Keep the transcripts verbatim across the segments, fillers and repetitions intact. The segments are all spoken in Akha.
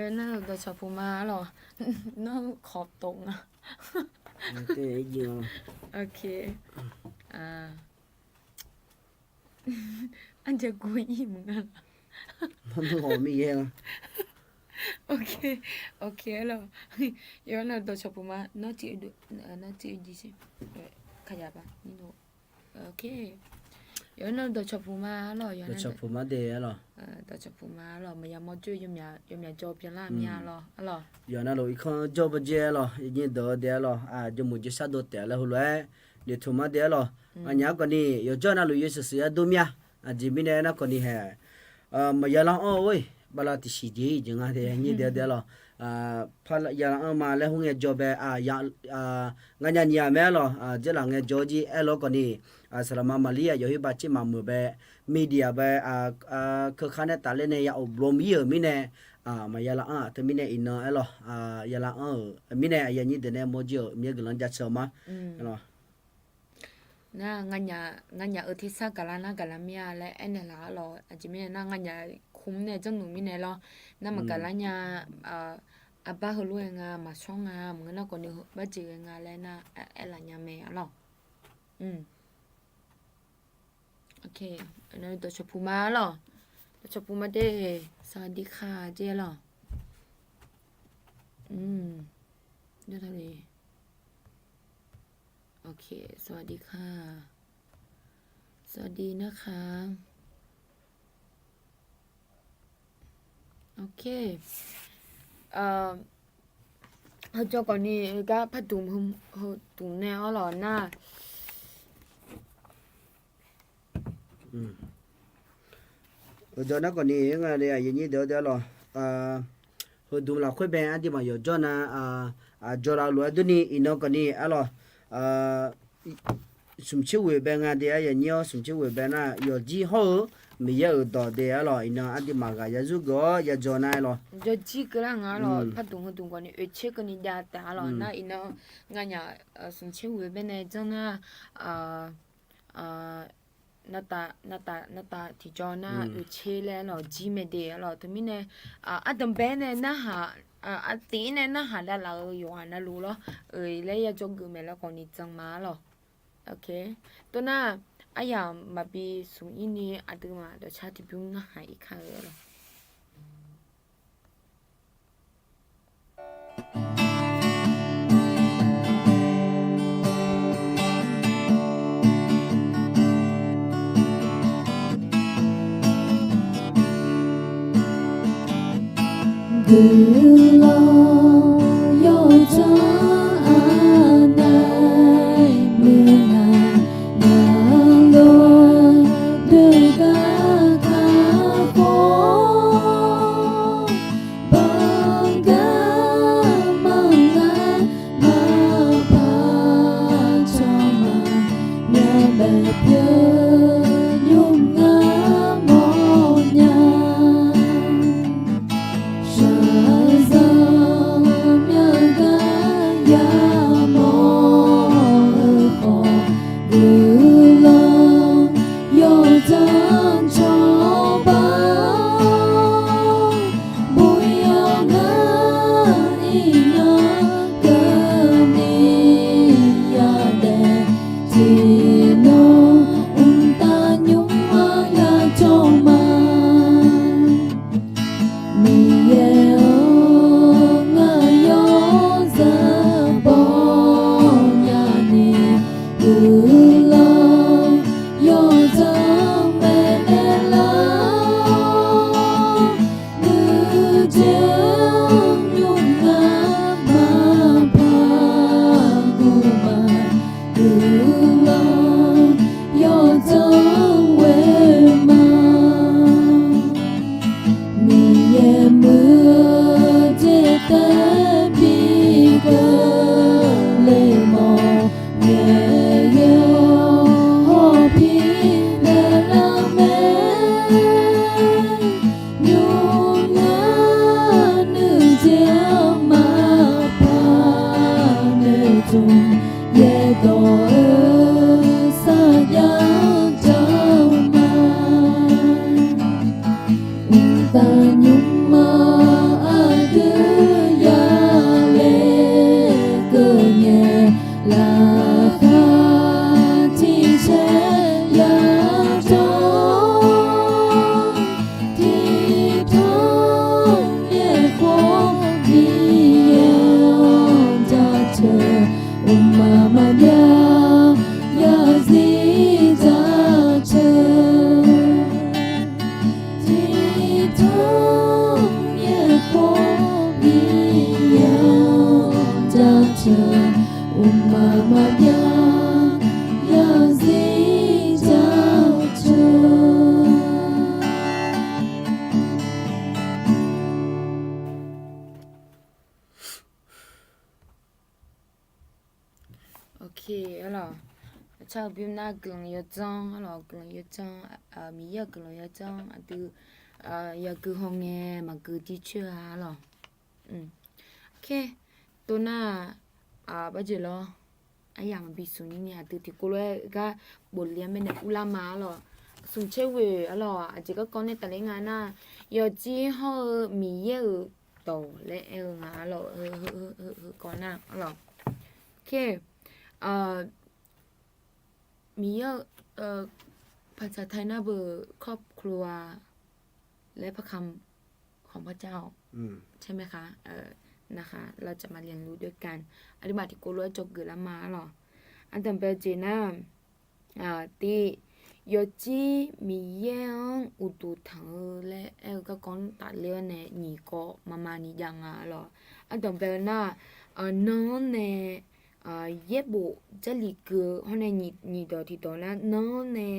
Yawqnan-euq dawqcawq puq ma arlawq. Nawr khawf tov nga. Arjaev guv ir mq nga. Nawr ghawq mir ghae la. Ok, ok arlawq. Yawqnan-euq dawqcawq puq ma, nawr tiv, nawr tiv ji. Yawqnan dawqcawq puq ma arlawq, yawqnan dawqcawq puq ma de arlawq. Dawqcawq puq ma arlawq, maqya mawr jawr, yawmyaq jawr byanlar mir-a lawr arlawq. Yawqnan luf irkanr jawr bawdzae arlawq, yawnyir deuq-eu de arlawq, aqjeq muiq jeq shardov taef laer heulof-aer noeqtmq ma de arlawq. Nganyaf-anr khawfni yawqjawr navluf yawshuif shuif yar dur mir-a. Aqjeq mirnae aernar khawfni hae, maqya lar anr-eu, bala tiqsiq jeq-ir jeq nga de, yawnyir deuq-eu de arlawq. Yala anr ma laer khoerngae jawr bae, nganyaf nyiq-aq mae arlawq, dzeurlaf ngae jawr-eu jir aerlof khawfni, saqlaqma maqlir-aq yawf khoer bav caer maqmeuq bae, media bae, keukhar nae tafler nae ya of blom ir-euq mirnae, maqya lar anr-aq teumirnae iqnan aerlawq, yala anr-euq mirnae aqyuif aqnyir deuq nae mawrjir-euq Miqyaer guiqlanq jaceuq-eu ma. Nar, nganyaf-euq tersar gaqlar nar gaqlar mir-a laer aernaeq laf arlawq. Aqjeq mirnae nar nganyaf khmq nae janrnuq mirnae lawr. Nar maqgaqlar nya, aqbar heulof-aer nga, maqshawr nga, maqngeur nar khawfni barjeq ghae nga laer nar aerlaf nya mae arlawq. Dawqcawq puq ma arlawq. Dawqcawq puq ma de, saqdikha jer arlawq. Ok, สวัสดีค่ะ สวัสดีนะคะ Ok. Heu jawr khawfni gar pardmq heu dmq nae arlawq nar. Heu jawr nar khawfni nga de aqyuif aqnyir deuq-eu de arlawq. Heu dmq lafkhoer bae aqduimaf yawqjawr nar, aqjawq laf lof-aer durni iqnan khawfni arlawq. Smq tser ghoeq bae nga de aqyuif aqnyir-awr, smq tser ghoeq bae nar yawqjir hawr-eu Miqyaer-euq dawq de arlawq. Iqnan aqduimaf ghaq ya zurgeuf-awr ya jawr nar arlawq. Jawrjir keuvlar nga arlawq. Pardmq heu dmq khawfni oeq tser keuvni jav taef arlawq nar iqnan nganyaf smq tser ghoeq bae nae janr nar, navtaf navtaf tiqjawr nar oeq tser laer arlawq jir mae de arlawq. Teumirnae ardanq bae nae narhaq, aqtif nae narhaq davlaf-euq yawqghaq navluf lawr, oeq laer ya jawrgeuf mae laer khawfni jan ma arlawq. Ok. Tov nar, aryamq maqbi smq ir ni aqduimaf dawqcar tiqbymr narhaq ir kar-eu arlawq. Guiqlanq yawdzanr aqnae muiqngar navluf doeqgar kakhof, banqgar manqnar maqpar cawq ma, myavbaef pyeuf nymr ngar mawrnya. Shaqzanq myavgar yamawr-eu khawf, guiqlanq yawdzanr cawba. Buq yawq ngar iqnan keuvni yadaef, tiqnan mqtav nymr-anr ya cawq ma. Miqyaer-or, ngaq yawzaq bawnya ni, guiqlanq yawdzanr maeqnaeq lar-awr, nuijeq-anr nymr ngar maqpar guq ma, guiqlanq yawdzanr ghoe ma. Miqyaer muiq-eu jeq taef bi keuvle mawf, Miqyaer Aqcar-eu bymr nar guiqlanq yawdzanr arlawq, guiqlanq yawdzanr, Miqyaer-euq guiqlanq yawdzanr aqdui yagui hawngae maqgui jircoer-a arlawq. Ker, tov nar-aq, barjeq lawr, aryamq maqbi smq ni ni aqdui tiqkov lof-aer gar bofle-anr baenae urlar ma arlawq. Smq caer ghoeq arlawq, aqjeq garkawv nae tafler nga nar, yawqjir hawr-eu Miqyaer-euq dawq laer aer-eu nga arlawq, heukawv nar arlawq. Ker, Miqyaer-eu ภาษาไทย nar beu ครอบครัว และพระคำของพระเจ้า ใช่ไหมคะ นะคะ เราจะมาเรียนรู้ด้วยกัน aqduimaf tiqkov lof-aer dzawgeuf lar ma arlawq. Ardanqbae jeq nar, tiq, yawqjir Miqyaer-anr uqduq tanq-eu laer aer-eu garkawv-anr tafler-awr nae nyiq kawv maqma ni jav nga arlawq. Ardanqbae-eu nar, nan-anr nae yaerbof Jarlif keuv-eu hawr nae nyiq dawq tiqdawq nar nan-anr nae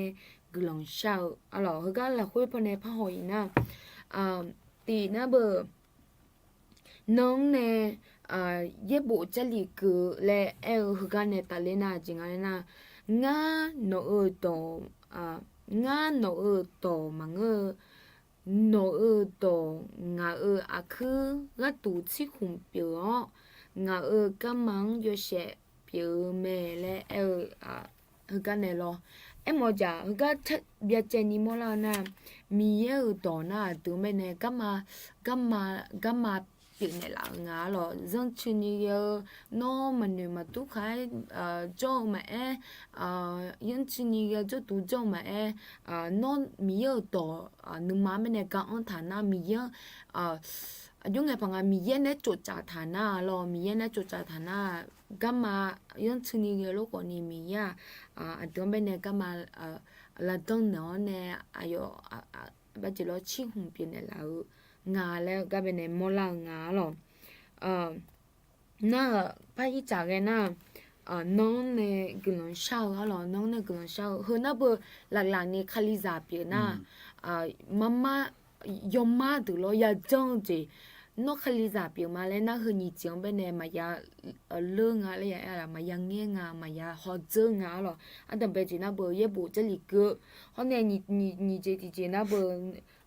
guiqlanq shar-eu arlawq. Heugar lafkhoer pawnae parhaw-iq nar, tiq nar beu, nan-anr nae yaerbof Jarlif keuv-eu laer aer-eu heugar nae tafler nar aqjeq nga laer nar, ngar nawq-eu dawq, ngar nawq-eu dawq maqngeur-eu, nawq-eu dawq ngaq-euq aqkuir gharduq tsirkhmq pyeuf-awr, ngaq-euq garma-anr yawshaef pyeuf-eu mae laer aer-eu heugar nae lawr. Aermawf-eu jeq heugar byacaevni mawrlar-eu nar, Miqyaer-euq dawq nar aqdui-anr baenae garma, garma pyeufnaeq laf-eu nga arlawq. Zanrcuini ghae-eu, nawr maqnoeq maqdur khaq-aer jawr-eu maqaer, zanrcuini ghae-eu jawrduq jawr-eu maqaer, nawr Miqyaer-euq dawq nuima-anr baenae ga-anr taq nar Miqyaer-anr, aqjox ngae paq nga Miqyaer nae tsoftsaf taq nar lawr, Miqyaer nae tsoftsaf taq nar, garma zanrcuini ghae lof khawfni Miqyaer-aq, aqdui-anr baenae garma lavdanr naeq-awr nae aqyawf barjeq lawr cirhmq pyeufnaeq laf-eu nga laer gar baenae mawrlar-eu nga arlawq. Nar-aq par irtsaq ghae nar, nan-anr nae guiqlanq shar-eu arlawq, nan-anr nae guiqlanq shar-eu heu nar beu laflaf ni Kalizaq pyeuf nar, marmar, yawmar deuq lawr yajanr-eu jeq, nawr Kalizaq pyeuf ma laer nar heu nyiq jeq-anr baenae maqya leur nga laer ya aer-a, maqya ngaer nga, maqya hawdzeur nga arlawq. Ardanqbae jeq nar beu yaerbof Jarlif keuv-eu hawr nae nyiq jeq tiqjeq nar beu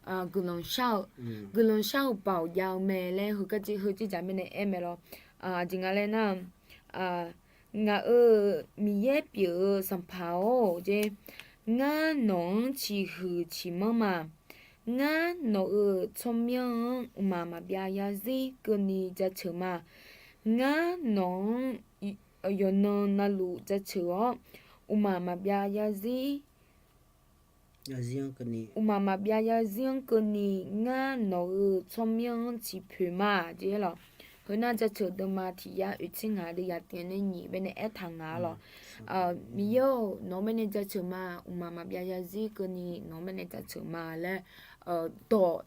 guiqlanq shar-eu, guiqlanq shar-eu baoq jav-eu mae laer heu garjeq heu jeqjaq baenae aer mae lawr. Aqjeq nga laer nar, ngaq-euq Miqyaer pyeuf-eu Sanqpaq-or jeq, ngar nawq-anr ciqhuiq ciqmanr ma. Ngar nawq-euq tsawrmyanr-anr mqmaq maqbyav yarzir keuvni jaceuq ma. Ngar nawq-anr yawqnan navluf jaceuq-awr, mqmaq maqbyav yarzir, mqmaq maqbyav yarzir-anr keuvni ngar nawq-euq tsawrmyanr-anr ciqpoeq ma jeq lawq. Heu nar jaceuq deuvma tiq yar oeq tser ngaq deuq ya taef nae nyiq baenae aertaq nga lawq. Miqyaer-or, nawq-anr baenae jaceuq ma, mqmaq maqbyav yarzir keuvni nawq-anr baenae jaceuq ma laer dawq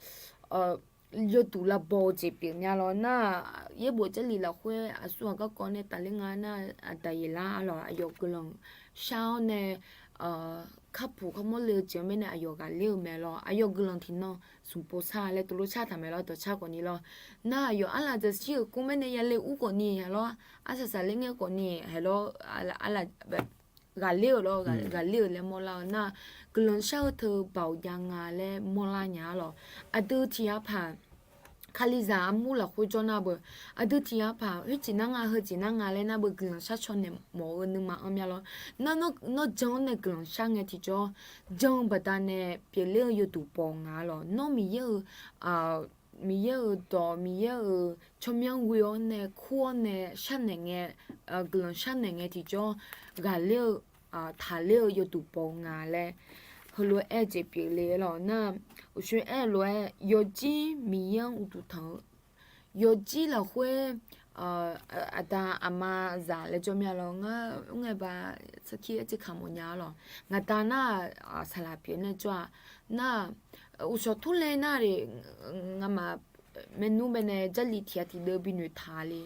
yawduq lavbaw-eu jeq pyeuf nya lawr nar, yaerbof Jarlif lafkhoer aqsur ghaq garkawv nae tafler nga nar, aqdaq yaeqlar arlawq, aqyawf guiqlanq shar-awr nae, karpuq karmawr le-eu jeq-anr baenae aqyawf ghaqler-eu mae lawr. Aqyawf guiqlanq tiqnan smq pov sar laer tov lof shar taq mae lawr, dawqcar khawfni lawr. Nar aqyawf arlaqjaqshir-euq kmr baenae yale ur khawfni hae lawr, arsaq saqler ngaer khawfni hae lawr, ghaqler-euq lawr, ghaqler-euq laer mawrlar-eu nar, guiqlanq shar-eu teu baoq jav nga laer mawrlar nya lawq. Aqdui tiq yar paq Kalizaq armur lafkhoer jawr nar beu, aqdui tiq yar paq khoerjeq nar nga heujeq nar nga laer nar beu guiqlanq shar caw naeq mawf-eu nuima-anr mya lawr. Nar nawr jan-anr nae guiqlanq shar ngae tiqjawr, jan-eu baqdanae pyeufler-eu yawduq baw nga lawq. Nawr Miqyaer-eu Miqyaer-euq dawq, Miqyaer-euq tsawrmyanr ghoe-awr nae kur-awr nae sharnaeq ngae, guiqlanq sharnaeq ngae tiqjawr ghaqler-eu, taqler-eu yawduq baw nga laer heulof-aer aer-eu jeq pyeufle lawq nar, uqshoe aer-eu lof-aer yawjir Miqyaer-anr uqduq tanq-eu yawjir lafkhoer, aqda aqma zaq laer jawr mya lawr ngar, mr ngae ba sarkir aer tser kamq mawf nya lawq. Ngaqda nar-aq, saqlaq pyeuf nae jawr-aq, nar-aq, uqshawq turle nar-aq, ngamaf maernmr baenae Jarlif tiq ghaq tiqdeuv bi noeqtaq le.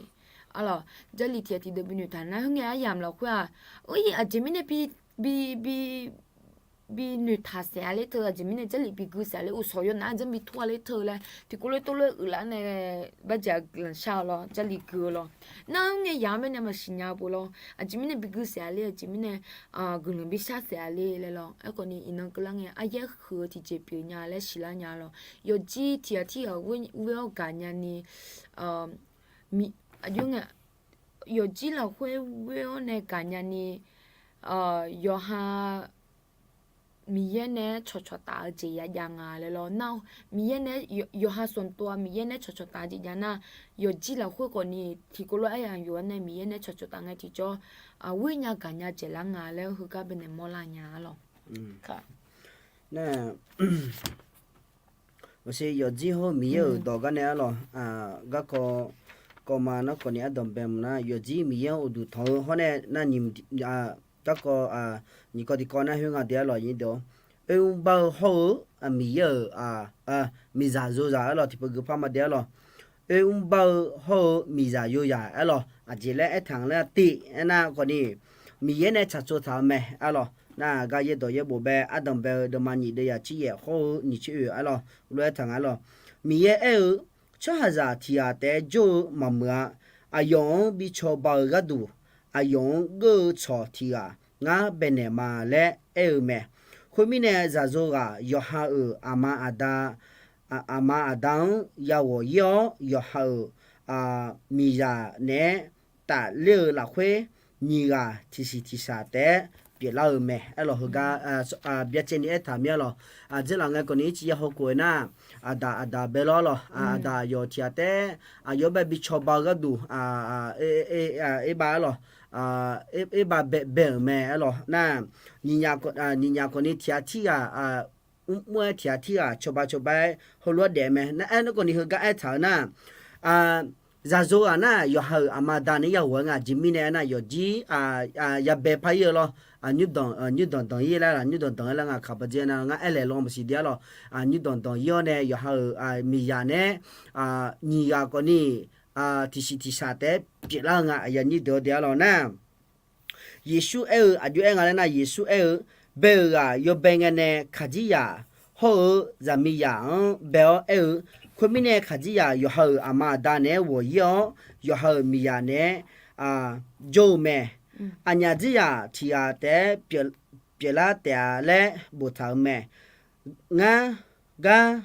Arlawq, Jarlif tiq ghaq tiqdeuv bi noeqtaq nar, khoerngae aryamq lafkhoer-aq, aqjeq mirnae bi, bi, bi bi noeqtaq saef-a ler teu, aqjeq mirnae Jarlif bi gui saef-a ler, uqshawq yawnaf-anr janr bi tur-a ler teu laer tiqkawv lof tov lof-aer uiqlar nae, barjaq guiqlanq shar-eu lawr, Jarlif gui-eu lawr. Nar-anr ngae-aq-anr baenae maqsiq nya-eu pov lawr. Aqjeq mirnae bi gui saef-a ler, aqjeq mirnae guiqlanq bi shar saef-a ler laer lawr. Aerkhawf ni iqnan keuvlar ngae, aryaer huiq-eu tiqjeq pyeuf nya laer siqlar nya lawr. Yawqjir tiq ghaq tirghaq ghoer-awr gaqnya ni, aqjox ngae, yawqjir lafkhoer ghoer-awr nae gaqnya ni, yawqha Miqyaer nae-aer cawqcawq taf-eu jeq yajav nga laer lawr. Nar-awr Miqyaer nae-aer yawqha sanqtov-a Miqyaer nae-aer cawqcawq taf-eu jeq jav nar, yawqjir lafkhoer khawf ni tiqkawv lof-aer yaq yawqha nae Miqyaer nae-aer cawqcawq taf ngae tiqjawr, ghoer nya gaqnya dzaeqlar nga laer heugar baenae mawrlar nya-a lawr. Nar-aq, maqsiq yawqjir hawr-eu Miqyaer-euq dawq gar nae-a lawr, garkawv kawv ma nar khawf ni ardanq bae mq nar, yawqjir Miqyaer-anr uqduq tanq-eu hawr nae nar, garkawv nyiq kawv tiqkawv nar khoer nga de-a lawr, yawqjir deuq-awr, oermr bar-eu hawr-eu Miqyaer-euq miqzaq yozaq-aer lawr, tiqpeuq gui par ma de-a lawr. Oermr bar-eu hawr-eu miqzaq yozaq-aer lawr, aqjeq laer aertaq nga laer tiv aernar khawf ni, Miqyaer nae tsaqtsov taq-eu mae-a lawr. Nar-aq, gar yaerdawq yaerbof bae ardanq bae-eu deuvma nyiq deuv yaq tsir yaef hawr-eu nyiq tsir oe-aer lawr, lof-aer taq nga-a lawr. Miqyaer aer-eu, tsawrhaqzaq tiq ghaq taef-aer jawr-eu maqmuiq-a. Aqyawf-anr bi cawba-eu gharduq, aqyawf-anr geur-eu cawq tiq ghaq ngar baenaeq ma laer aer-eu mae. Khoermirnae, zaqyo ghaq yawqha-euq aqma aqda, aqma aqda-anr yaghawq ir-awr, yawqha-euq miqzaq naeq-aer tafler-eu lafkhoer, nyiq ghaq tiqsiq tiqshaq taef-aer pyeuflar-eu mae-a lawr. Heugar byacaevni aertaq mir-a lawr. Aqjeq laf ngae khawf ni ircif ya hawkhof-aer nar, aqdaq aqdaq bae lawr-a lawr. Aqdaq aqyawf tiq ghaq taef-aer aqyawf-anr bae bi cawba-eu gharduq, erbav-a lawr, erbav bae-euq mae-a lawr. Nar, nyiqnyaf khawf ni tiq ghaq tirghaq, mrmr-aer tiq ghaq tirghaq cawba cawba-aer heulof-aer daef mae. Nar-aer nar khawf ni heugar aertaq-eu nar, zaqyo ghaq nar yawqha-euq aqma aqda naeq-aer yaghawq-aer nga. Aqjeq mirnae aernar, yawqjir yabae par ir-eu lawr, nymrdanq nymrdanq danq ir laer lawr, nymrdanq danq ir laer nga kaq baqdzae nar ngar aerlaeq law maqsiq de-a lawr. Nymrdanq danq ir-awr nae yawqha-euq miqzaq naeq-aer nyiq ghaq khawf ni tiqsiq tiqshaq taef-aer pyeuflar-eu nga. Aqyuif aqnyir deuq-awr de-a lawr nar, Yeqsur aer-eu aqjox-aer nga laer nar, Yeqsur aer-eu, bae-euq ghaq yawbae ngae nae kaqdirzaq hawr-eu zaqmiqzaq-anr bae-awr aer-eu, khoermirnae kaqdirzaq yawqha-euq aqma aqda naeq-aer ghawq ir-awr, yawqha-euq miqzaq naeq-aer jawr-eu mae. Aqnyaf dzirzaq tiq ghaq taef-aer pyeuflar taef-a laer boftaq-euq mae. Ngar gar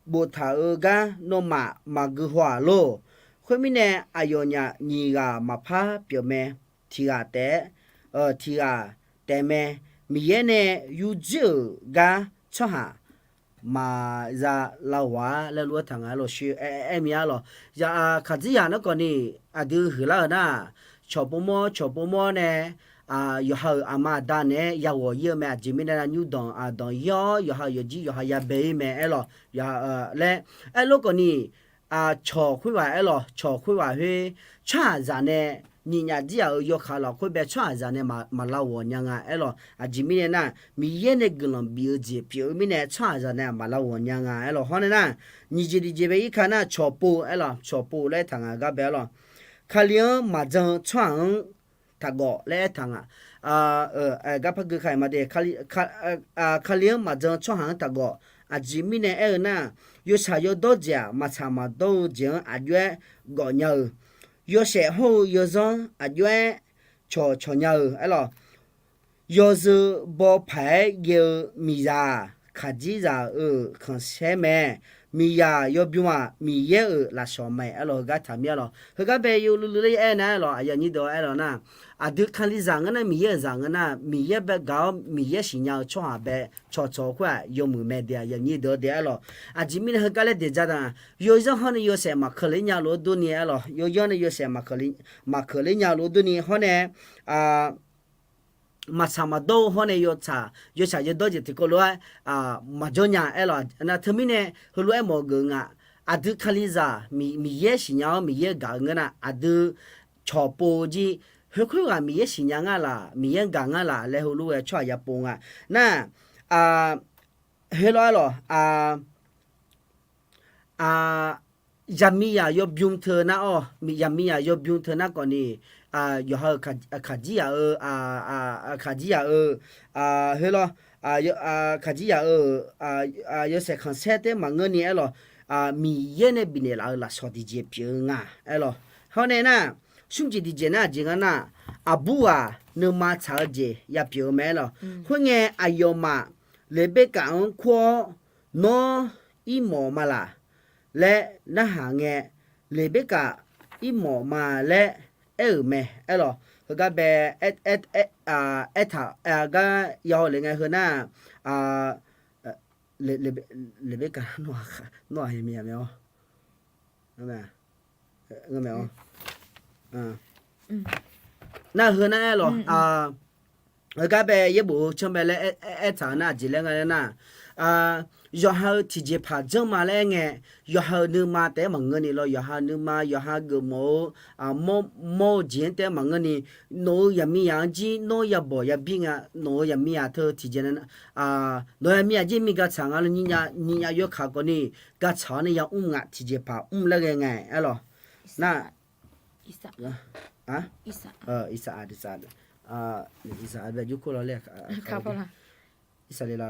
boftaq-eu gar nawmaf maqgui haw-aq lor. Khoermirnae, aqyawfnyaf nyiq ghaq maqpar pyeufmae. Tiq ghaq taef-aer, tiq ghaq taef mae. Miqyaer nae yurdzoer-euq gar tsawrhaq maqza laghawq-ar laer lof-aer taq nga-aer lawr, shoer aer aer mir-a lawr. Kaqdzerzaq nar khawf ni, aqdui huiqlar-euq nar, cawq povmawr cawq povmawr nae yawqha-euq aqma aqda naeq-aer yaghawq ir-eu mae. Aqjeq mirnae nar, nymrdanq danq ir-awr, yawqha-euq yawqjir yawqha yabae ir mae-aer lawr. Laer aerlof khawf ni, cawq khoerghaq-aer lawr, cawq khoerghaq khoer, tsawrhaqzaq nae nyiq nyaf jir-aq-euq yawkaq lafkhoer bae tsawrhaqzaq nae maq laghawq nya nga-aer lawr. Aqjeq mirnae nar, Miqyaer nae guiqlanq bif-eu jeq pyeuf-eu mirnae tsawrhaqzaq nae maq laghawq nya nga-aer lawr. Hawr nae nar, nyiq jeq tiq jeq bae irkar nar, cawq pov-aer lawr, cawq pov laer aertaq nga gar bae-aer lawr. Kali-anr maqjan-eu tsawrhaq-anr taqgawf laer aertaq nga. Gar par gui ka-iq ma de, Kali-anr maqjan-eu tsawrhaq-anr taqgawf. Aqjeq mirnae aer-eu nar, yawshaq yawdawr jeq-aq, maqtsaq maqdawr-eu jeq-anr aqjox-aer gawf nya-eu, yawshaef hawr-eu yawzanr aqjox-aer cawqcawq nya-eu aer lawr. Yawzeu baw paq-aer ghae-eu miqzaq-aq, kaqdzerzaq-euq khanqsaer mae. Miqzaq yawbymr-aq, Miqyaer-euq lafsawq mae-aer lawr. Heugar taq mir-a lawr. Heugar bae yawluiv luiv laer aer nar-aer lawr, aqyuif aqnyir deuq-awr aer lawr nar, aqdui Kalizaq ngeur nar, Miqyaer-euq zaq ngeur nar, Miqyaer bae gaq-awr Miqyaer siqnya-eu tsawrhaq bae cawqcawq khoer-aq yawmuiq mae de, aqyuif aqnyir deuq-awr de-aer lawr. Aqjeq mirnae heugar laer daeq ja daq, yawzanr hawr nae yawshaef maqkeuq ler nya lof-aer durni-aer lawr, yawzanr nae yawshaef maqkeuq ler nya lof-aer durni hawr nae, maqtsaq maqdawr-eu hawr nae yawtsaq yawshaq yawdawr jeq tiqkawv lof-aer maqjawr nya-aer lawr. Nar teumirnae heulof-aer mawf-eu geuf nga. Aqdui Kalizaq Miqyaer siqnya-awr Miqyaer gaq-eu ngeur nar, aqdui cawq pov-eu jir, khoerkhoer ghaq Miqyaer siqnya ngar laf, Miqyaer gaq ngar laf laer heulof-aer tsawrhaq yapov nga. Nar, heulof-aer lawr, zaqmiqzaq yawbymr teu nar-awr, zaqmiqzaq yawbymr teu nar khawf ni, yawqha-euq kaqjir yaq-eu, kaqjir yaq-eu, khoerlawr, kaqjir yaq-eu, yawshaef khanqsaer taef maqngeur ni aerlawq, Miqyaer nae bifnaeq laf-eu lafsawq tiqjeq pyeuf-eu nga aerlawq. Hawr nae nar, smr jeq tiqjeq nar aqjeq nga nar, aqbur ghaq nuima tsaq-eu jeq ya pyeuf-eu mae aerlawq. Khoerngae aqyawfmaf Leqberkaf-anr kur-awr, Nawr irmawf ma laq laer narhaq ngae, Leqberkaf irmawf ma laer aer-euq mae aerlawq. Heugar bae aertaq gar yahaw le ngae heu nar, Leqberkaf nawr-aq yaqmiq yaq mae-awr, nar heu nar aerlawq. Heugar bae yaerbof heu canr bae laer aertaq-eu nar aqjeq laer nga laer nar, yawqha-euq tiqjeqpaq janr ma laer aer ngae, yawqha-euq nuima taef-aer maqngeur ni lawr, yawqha-euq nuima, yawqha geufmawf-eu, mawr-eu jeq-anr taef-aer maqngeur ni, nawq-euq yaqmiqyaq-anr jir nawr yabawq yabir nga, nawq-euq yaqmiqyaq teu tiqjeq na, nawq-euq yaqmiqyaq jir mir gatsaq nga laer nyiq nya yawkaq kawv ni, gatsaq-awr nae yamr ngaq tiqjeqpaq mr laer ghae ngae aerlawq. Nar, irsaq, irsaq, irsaq, irsaq le la,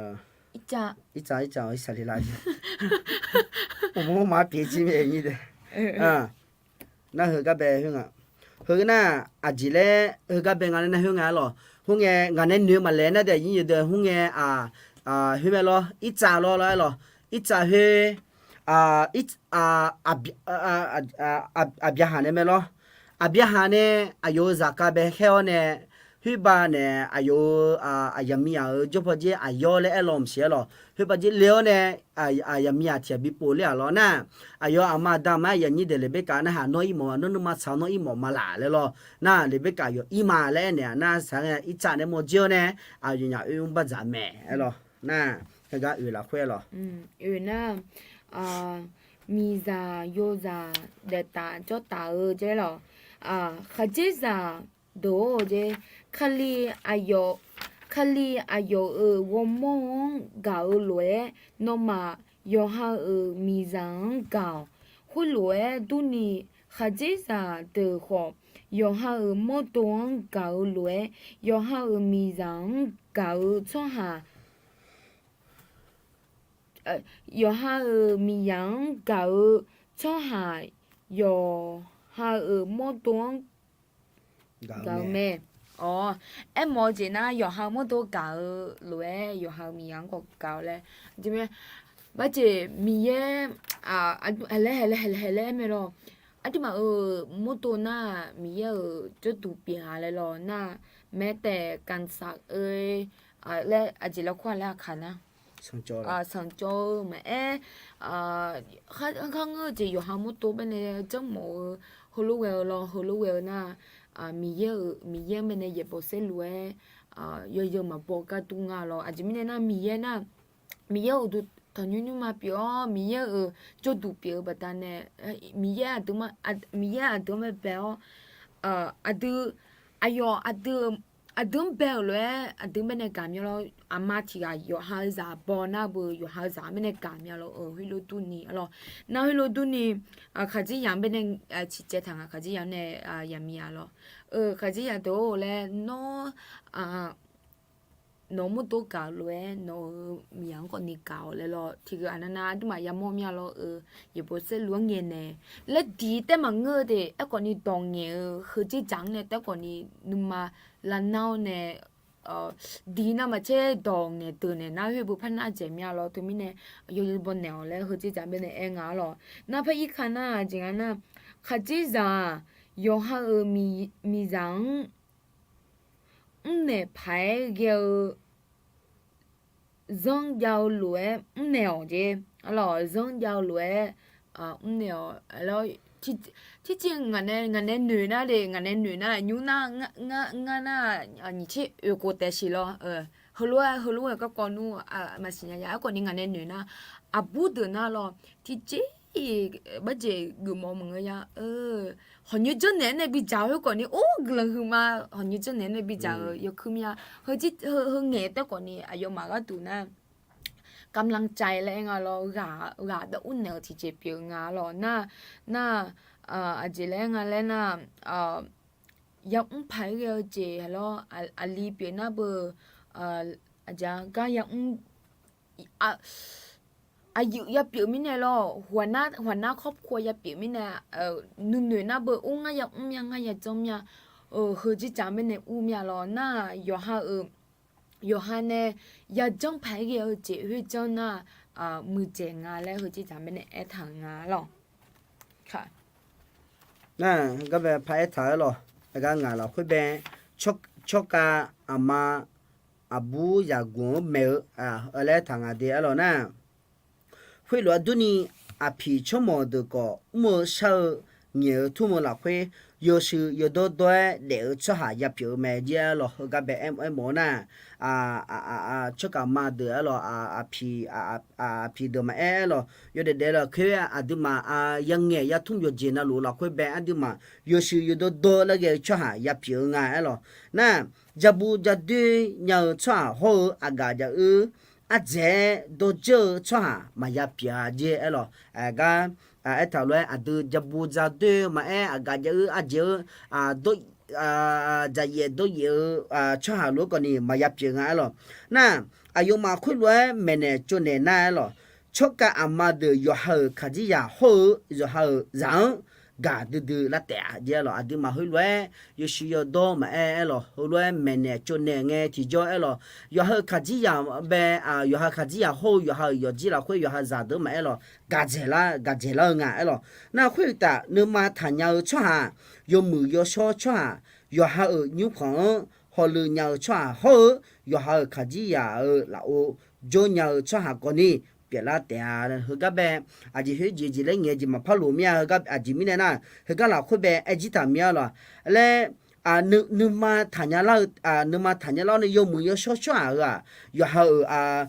irsaq, irsaq, irsaq le la, maqpyeuf jir mae nyir dae. Nar heugar bae khoer nga, heu nar aqjeq laer heugar bae nga laer nar khoer nga aerlawq. Khoerngae ngaq nae noeq-eu maqlaeq nar dae nyir yawdeuq khoerngae, khoer mae lawr, irsaq lawr lawr aerlawq. Irsaq khoer, Aqbyaqhaq nae mae lawr. Aqbyaqhaq nae aqyawf-euq zaqkhav bae khaer-awr nae, khoerbav nae aqyawf-euq aqyaqmiq yaq-euq jawr paw dzer aqyawf laer aer law maqsiq aerlawq. Khoerbav dzer le-awr nae, aqyaqmiq yaq tiq ghaq bi pov ler-aq lawr nar, aqyawf aqma aqda ma-aer yaqnyir daeq Leqberkaf narhaq nawr irmawf-a, nawr nuima tsaq-awr nawr irmawf ma laq laer lawr. Nar Leqberkaf yawf ir ma laer aernaeq-aq nar saq ngae irsaq nae mawr dzer-awr nae, aqyawfnyaf oe mr bardzaq mae aerlawq. Nar heugar oeq lafkhoer aerlawq. Oeq nar, miqzaq yozaq daeftaf jawrtaf-eu dzer lawq. Khaqdzerzaq deuq-or dzer, Kali aqyawf, Kali aqyawf-euq ghawrmawr-anr gaq-eu lof-aer, nawmaf yawqha-euq miqzaq-anr gaq-awq. Khoerlof-aer durni, khaqdzerzaq deuq khawf, yawqha-euq mawrdo-anr gaq-eu lof-aer, yawqha-euq miqzaq-anr gaq-eu tsawrhaq yawqha-euq miqzaq-anr gaq-eu tsawrhaq yawqha-euq mawrdo-anr gaq-eu mae. Awr, aermawf-eu jeq nar, yawqha-euq mawrdo gaq-eu lof-aer yawqha-euq miqzaq-anr khawf gaq-eu laer. Barjeq Miqyaer, laer hae laer hae laer hae laer aer mae lawr. Aqduimaf-euq mawrdo nar, Miqyaer-euq jawrduq pyeuf-a laer lawr nar, maeq taef การศึกษา oe laer aqjeq laer kur-a laer aqkaq nar, sanqcawv-eu maqaer, kharngeur-eu jeq yawqha mawrdo baenae janrmawf-eu, heulof ghae-eu lawr, heulof ghae-eu nar, Miqyaer-euq, Miqyaer-anr baenae yaeqbawq saerlu-aer, yawzeu maqbaw gar dur nga lawr. Aqjeq mirnae nar, Miqyaer nar, Miqyaer-euq uqduq tanqnymr nymrma pyeuf-awr, Miqyaer-euq jawrduq pyeuf-eu baqdanae, Miqyaer aqdui, Miqyaer aqdui-anr baebae-awr, aqdui, aqyawf aqdui, aqdui-anr bae-euq lof-aer aqdui-anr baenae gaq mya lawr. Aqma tiq ghaq yawqha-eu zaq baw nar beu yawqha-eu zaq-anr baenae gaq mya lawr. Heulof durni lawr, nar heulof durni, khaqdzerzaq-anr baenae ciqcaev taq nga, khaqdzerzaq-anr nae yaqmiq-a lawr. Khaqdzerzaq deuq-or laer nawr, nawq-euq mawrdo gaq-eu lof-aer nawq-euq miqzaq-anr khawfni gaq-awq laer lawr. Tiq ghaq aqnav nav aqduimaf yamawr mya lawr-eu, yaeqbawq saerlu-anr ngaeqnaeq laer diq taef maqngeur-eu de. Aerkhawfni dawq ngaeq-eu heudzerdzaq-anr nae taef khawfni nuima lavnar-awr nae diq navmaqtser dawq ngaeqdeuq naeq nar khoer beu par nar dzaeq mya lawr. Teumirnae yawzeu baw naeq-awq laer heudzerdzaq baenae aer nga lawr. Nar par irkaq nar jeq nga nar, khaqdzerzaq-aq yawqha-euq miqzaq-anr mrnaeq paq-aer ghae-eu zanrjav-eu lof-aer mrnaeq-awq jeq. Zanrjav-eu lof-aer mrnaeq-awq. Tirciv ngaq nae, ngaq nae noeq nar de, ngaq nae noeq nar nymr nar, ngar nar nyiq tser oeq khof taef siq lawr. Heulof-aer heulof-aer garkawv nmr maqsiq nya ya. Aerkhawfni ngaq nae noeq nar, aqbur deuq nar lawr, tiqjeq-iq barjeq geufmawf-eu maqngeur ya. Hawqnyoer janrnaeq-aer nae bidzaq-eu khoerkhawfni, or guiqlanq huiqma hawqnyoer janrnaeq-aer nae bidzaq-eu yawkuir mya. Heu ngaeq taef khawfni aqyawfmaf gharduq nar, กำลังใจ laer aer nga lawr, ghaq dawv ur naeq-eu tiqjeq pyeuf nga lawr. Nar, nar, aqjeq laer aer nga laer nar, yamr paq-aer ghae-eu jeq lawr, aqli pyeuf nar beu, aqjeq gar yamr, aqyuif yapyeuf mirnae lawr, haqnar kawrpuq yapyeuf mirnae, nuinoeq nar beu ur ngar yamr mya ngar yajanr mya, heu jirdzaq mirnae ur mya lawr nar-aq, yawqha-euq yawqha nae yajanr paq-aer ghae-eu jeq khoerjanr nar, muiqdzaeq nga laer heu jirdzaq mirnae aertaq-euq nga lawr. Nar, heugar bae paraer taq-aer lawq, aergar ngaq lafkhoer bae, tsawrkhav aqma aqbur zaqguq-anr maeq-eu laer taq ngaq de-aer lawq nar, khoerlof-aer durni, aqpiq tsawrmawq deuq khawf mr-eu shar-eu ngaeq-eu tmr-eu lafkhoer, yawshuif yawdawr dawr-aer daef-eu tsawrhaq yapyeuf-eu mae jir-aer lawq. Heugar bae aer, aermawf-eu nar, tsawrkhav aqma deuq-aer lawq, aqpiq deuq maqaer-aer lawq, yawdaef daef lafkhoer aqduimaf yangaeq yatmr yawqjeq navluf lafkhoer bae aqduimaf yawshuif yawdawr dawr laer ghae-eu tsawrhaq yapyeuf-eu nga-aer lawq. Nar, jabu jadoer nya-eu tsawrhaq hawr-eu aqgaf jaq-eu ardzaeq-aer dawrdzeur-eu tsawrhaq maqya pyeuf-a jir-aer lawq. Gar aertaq lof-aer aqdui jabu jadoer maqaer, aqgaf jaq-eu ardzaeq-eu dzaqyaef dawryaef-eu tsawrhaq lof-aer khawfni maqya pyeuf nga-aer lawq. Nar, aqyawfmaf khoerlof-aer maeqnaeq tsovnaeq nar-aer lawq, tsawrkhav aqma deuq yawqha-euq khaqdzerzaq hawr-eu yawqha-euq zaq-anr gaqdui dui lar taef-a jir-aer lawq. Aqduimaf heulof-aer yawshuif yawdawr maqaer-aer lawq, heulof-aer maeqnaeq tsovnaeq ngae tiqjawr-aer lawq, yawqha-euq khaqdzerzaq bae, yawqha khaqdzerzaq hawr-eu yawqha-euq yawqjir lafkhoer yawqha zaqdeuq maqaer lawq, gaqdzaeq lar, gaqdzaeq lar-eu nga-aer lawq. Nar khoeruqtaf nuima taqnya-eu tsawrhaq, yawmuiq yawshawr tsawrhaq, yawqha-euq nymrkhanq-anr hawlui nya-eu tsawrhaq hawr-eu yawqha-euq khaqdzerzaq-euq lafov jawrnya-eu tsawrhaq khawfni pyeuflar taef-a. Heugar bae aqjeq khoerjeq jeq laer ngaeq-eu jeq maqpar loq mir-a. Heugar aqjeq mirnae nar, heugar lafkhoer bae aer jir taq mir-a lawq. Laer, nuima taqnya lar-eu, nuima taqnya lar-awr nae yawmuiq yawshawr tsawrhaq-euq-aq, yawqha-euq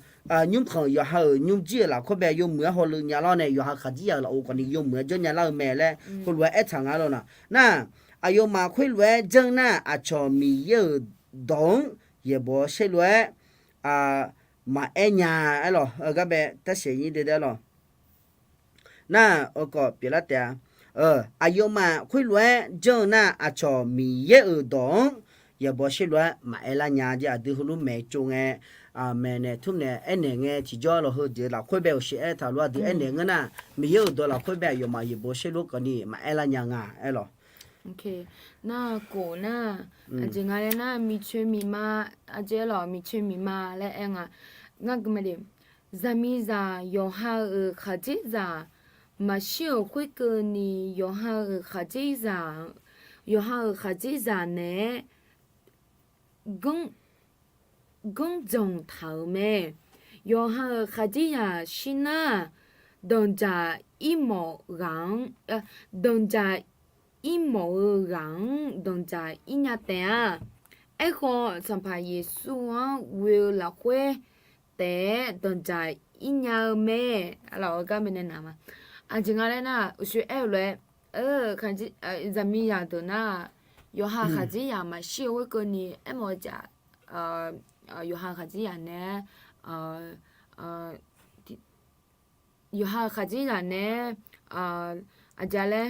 nymrkhanq yawqha-euq nymrjir-euq lafkhoer bae yawmuiq-aer hawlui nya lar-awr nae yawqha khaqdzerzaq-euq lafov khawfni yawmuiq-aer jawrnya lar-eu mae laer heulof-aer aertaq nga lawq nar. Nar, aqyawfmaf khoerlof-aer janr nar, aqcawq Miqyaer-euq dawq-anr yaeqbawq-awr shaerlof-aer maqaer nya-aer lawq. Heugar bae tarsaef nyir de daer lawq. Nar, aerkhawf pyeuflar taef-a. Aqyawfmaf khoerlof-aer janr-eu nar, aqcawq Miqyaer-euq dawq-anr yaeqbawq shaerlof-aer maqaer lar nya jeq aqdui heulof maeq tsov ngae, maeqnaeq tmr naeq aernaeq ngae tiqjawr lawq. Heudeuq lafkhoer bae-euq sheuq aertaq lof aqdui aernaeq ngeur nar, Miqyaer-euq dawq lafkhoer bae aqyawfmaf yaeqbawq shaerlof khawfni maqaer lar nya nga-aer lawq. Nar, khof nar, aqjeq nga laer nar, miqcoeq miqma, aqjeq lawq, miqcoeq miqma laer aer nga. Ngar gui ma de. Zaqmiqzaq yawqha-euq khaqdzerzaq maqshir-euq khoerkeuvni, yawqha-euq khaqdzer, yawqha-euq khaqdzerzaq naeq-aer ganr, ganr dzanq taq-euq mae. Yawqha-euq khaqdzerzaq shir nar, danqdzaq irmawf ghaq-anr, danqdzaq irmawf-eu ghaq-anr danqdzaq ir nya taef-a. Aerkhawf, Sanqpaq Yeqsur-anr ghoe-eu lafkhoer taef-aer danqdzaq ir nya-eu mae. Aqlaf-eu gar bae nae naq ma. Aqjeq nga laer nar, uqshoe aer-eu lof-aer, zaqmiqzaq deuq nar, yawqha khaqdzerzaq maqshir-eu khoerkeuvni aermawf-eu jeq, yawqha khaqdzerzaq nae, yawqha khaqdzerzaq nae, aqjeq laer,